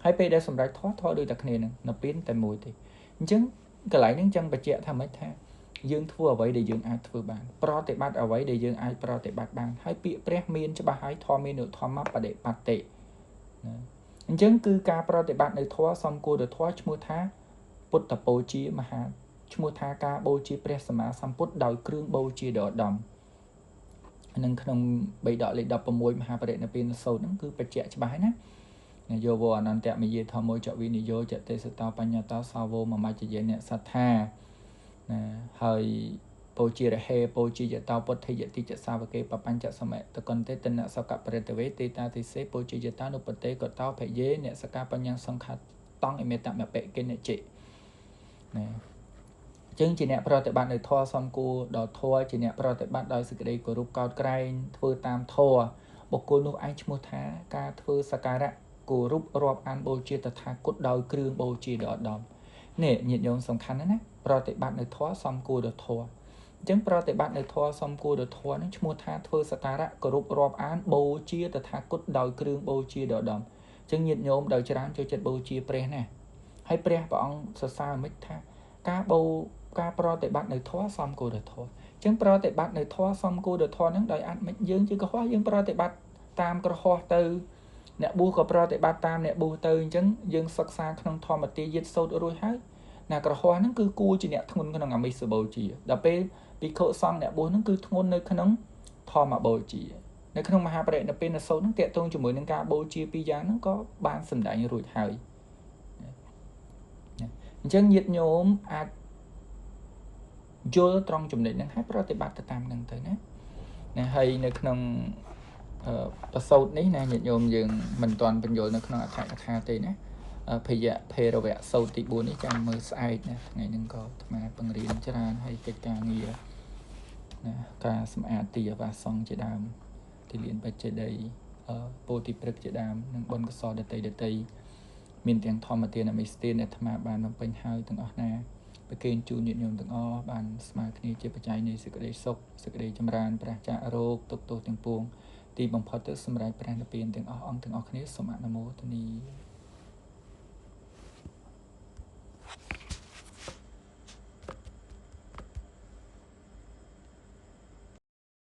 ហើយពេលដែលសម្រេចធម៌ធម៌ដូចតែគ្នានឹងនៅពេលតែមួយទេអញ្ចឹងកន្លែងហ្នឹងចឹងបញ្ជាក់ថាម៉េចថាយើងធ្វើអ្វីដែលយើងអាចធ្វើបានប្រតិបត្តិអ្វីដែលយើងអាចប្រតិបត្តិបានហើយពាក្យព្រះមានច្បាស់ហើយធម៌មាននុធម្មបដិបត្តិណាអញ្ចឹងគឺការប្រតិបត្តិនៅធម៌សំគួរដល់ធម៌ឈ្មោះថាពុទ្ធបូជាមហាឈ្មោះថាការបូជាព្រះសម្មាសម្ពុទ្ធដោយគ្រឿងបូជាដ៏ឧត្តមនឹងក្នុងបិដកលេខ16មហាបរិនិព្វានសូត្រហ្នឹងគឺបញ្ជាក់ច្បាស់ហើយណាយោវអនន្តមយេធម្មោចវិនិយោចទេសតោបញ្ញតោសាវោមមច្ចយនសត្ថាណាហើយបូជារហេបូជាយតោពុទ្ធិយតិចសាវកេបបញ្ចសមតកន្ទេតនសកបរិតវេទេតាទិសេបូជាយតានុបតេកតោភយេអ្នកសកាបញ្ញសង្ខតងអមេតមបេកិនជិណាចឹងជាអ្នកប្រតិបត្តិនៅធម៌សំគួរដល់ធម៌ជាអ្នកប្រតិបត្តិដោយសេចក្តីគោរពកោតក្រែងធ្វើតាមធម៌បុគ្គលនោះឯងឈ្មោះថាការធ្វើសក្ការៈគោរពរាប់អានបូជាតថាគតដោយគ្រឿងបូជាដ៏ឧត្តមនេះញាតិញោមសំខាន់ណាស់ណាប្រតិបត្តិនៅធម៌សំគួរដល់ធម៌អញ្ចឹងប្រតិបត្តិនៅធម៌សំគួរដល់ធម៌នឹងឈ្មោះថាធ្វើសក្ការៈគោរពរាប់អានបូជាតថាគតដោយគ្រឿងបូជាដ៏ឧត្តមអញ្ចឹងញាតិញោមដោយច្រើនចូលចិត្តបូជាព្រះណាហើយព្រះព្រះអង្គសរសើរមិនថាការប្រតិបត្តិនៅធម៌សំគួរដល់ធម៌អញ្ចឹងប្រតិបត្តិនៅធម៌សំគួរដល់ធម៌ហ្នឹងដោយអត់មិនយើងជាក្រហោះយើងប្រតិបត្តិតាមក្រហោះទៅអ្នកបួសក៏ប្រតិបត្តិតាមអ្នកបួសទៅអញ្ចឹងយើងសិក្សាក្នុងធម្មទាយាទសូត្ររួចហើយណាក្រហោះហ្នឹងគឺគួរជាអ្នកធ្ងន់ក្នុងអាមិសបូជាដល់ពេលភិក្ខុសង្ឃអ្នកបួសហ្នឹងគឺធ្ងន់នៅក្នុងធម្មបូជានៅក្នុងមហាបរិនិព្វានសូត្រហ្នឹងទាក់ទងជាមួយនឹងការបូជាពីរយ៉ាងហ្នឹងក៏បានសម្ដែងរួចហើយអញ្ចឹងញាតិញោមអាចយល់ត្រង់ចំណុចហ្នឹងហើយប្រតិបត្តិទៅតាមហ្នឹងទៅណាណាហើយនៅក្នុងប្រសូតនេះណាញាតិញោមយើងមិនទាន់បញ្យល់នៅក្នុងអត្ថកថាទេណាភយៈភេរវៈសូត្រទី4នេះចាំមើលស្អែកណាថ្ងៃហ្នឹងក៏អាត្មាបង្រៀនច្រើនហើយកិច្ចការងារណាការសម្អាតទីអាវាសសង្ឃជាដើមទីលានបច្ចេតីពោធិព្រឹកជាដើមនិងបុណ្យកុសលដតីមានទាំងធម្មទានអមិសទានអាត្មាបានបំពេញហើយទាំងអស់ណាប្រគេនជូនញាតិញោមទាំងអស់បានស្មើគ្នាជាបច្ច័យនៃសេចក្តីសុខសេចក្តីចម្រើនប្រាសចាករោគទុក្ខទោសទាំងពួងទីបំផុតទៅសម្រេចព្រះនិព្វានទាំងអស់អង្គទាំងអស់គ្នាសូមអនុមោទនា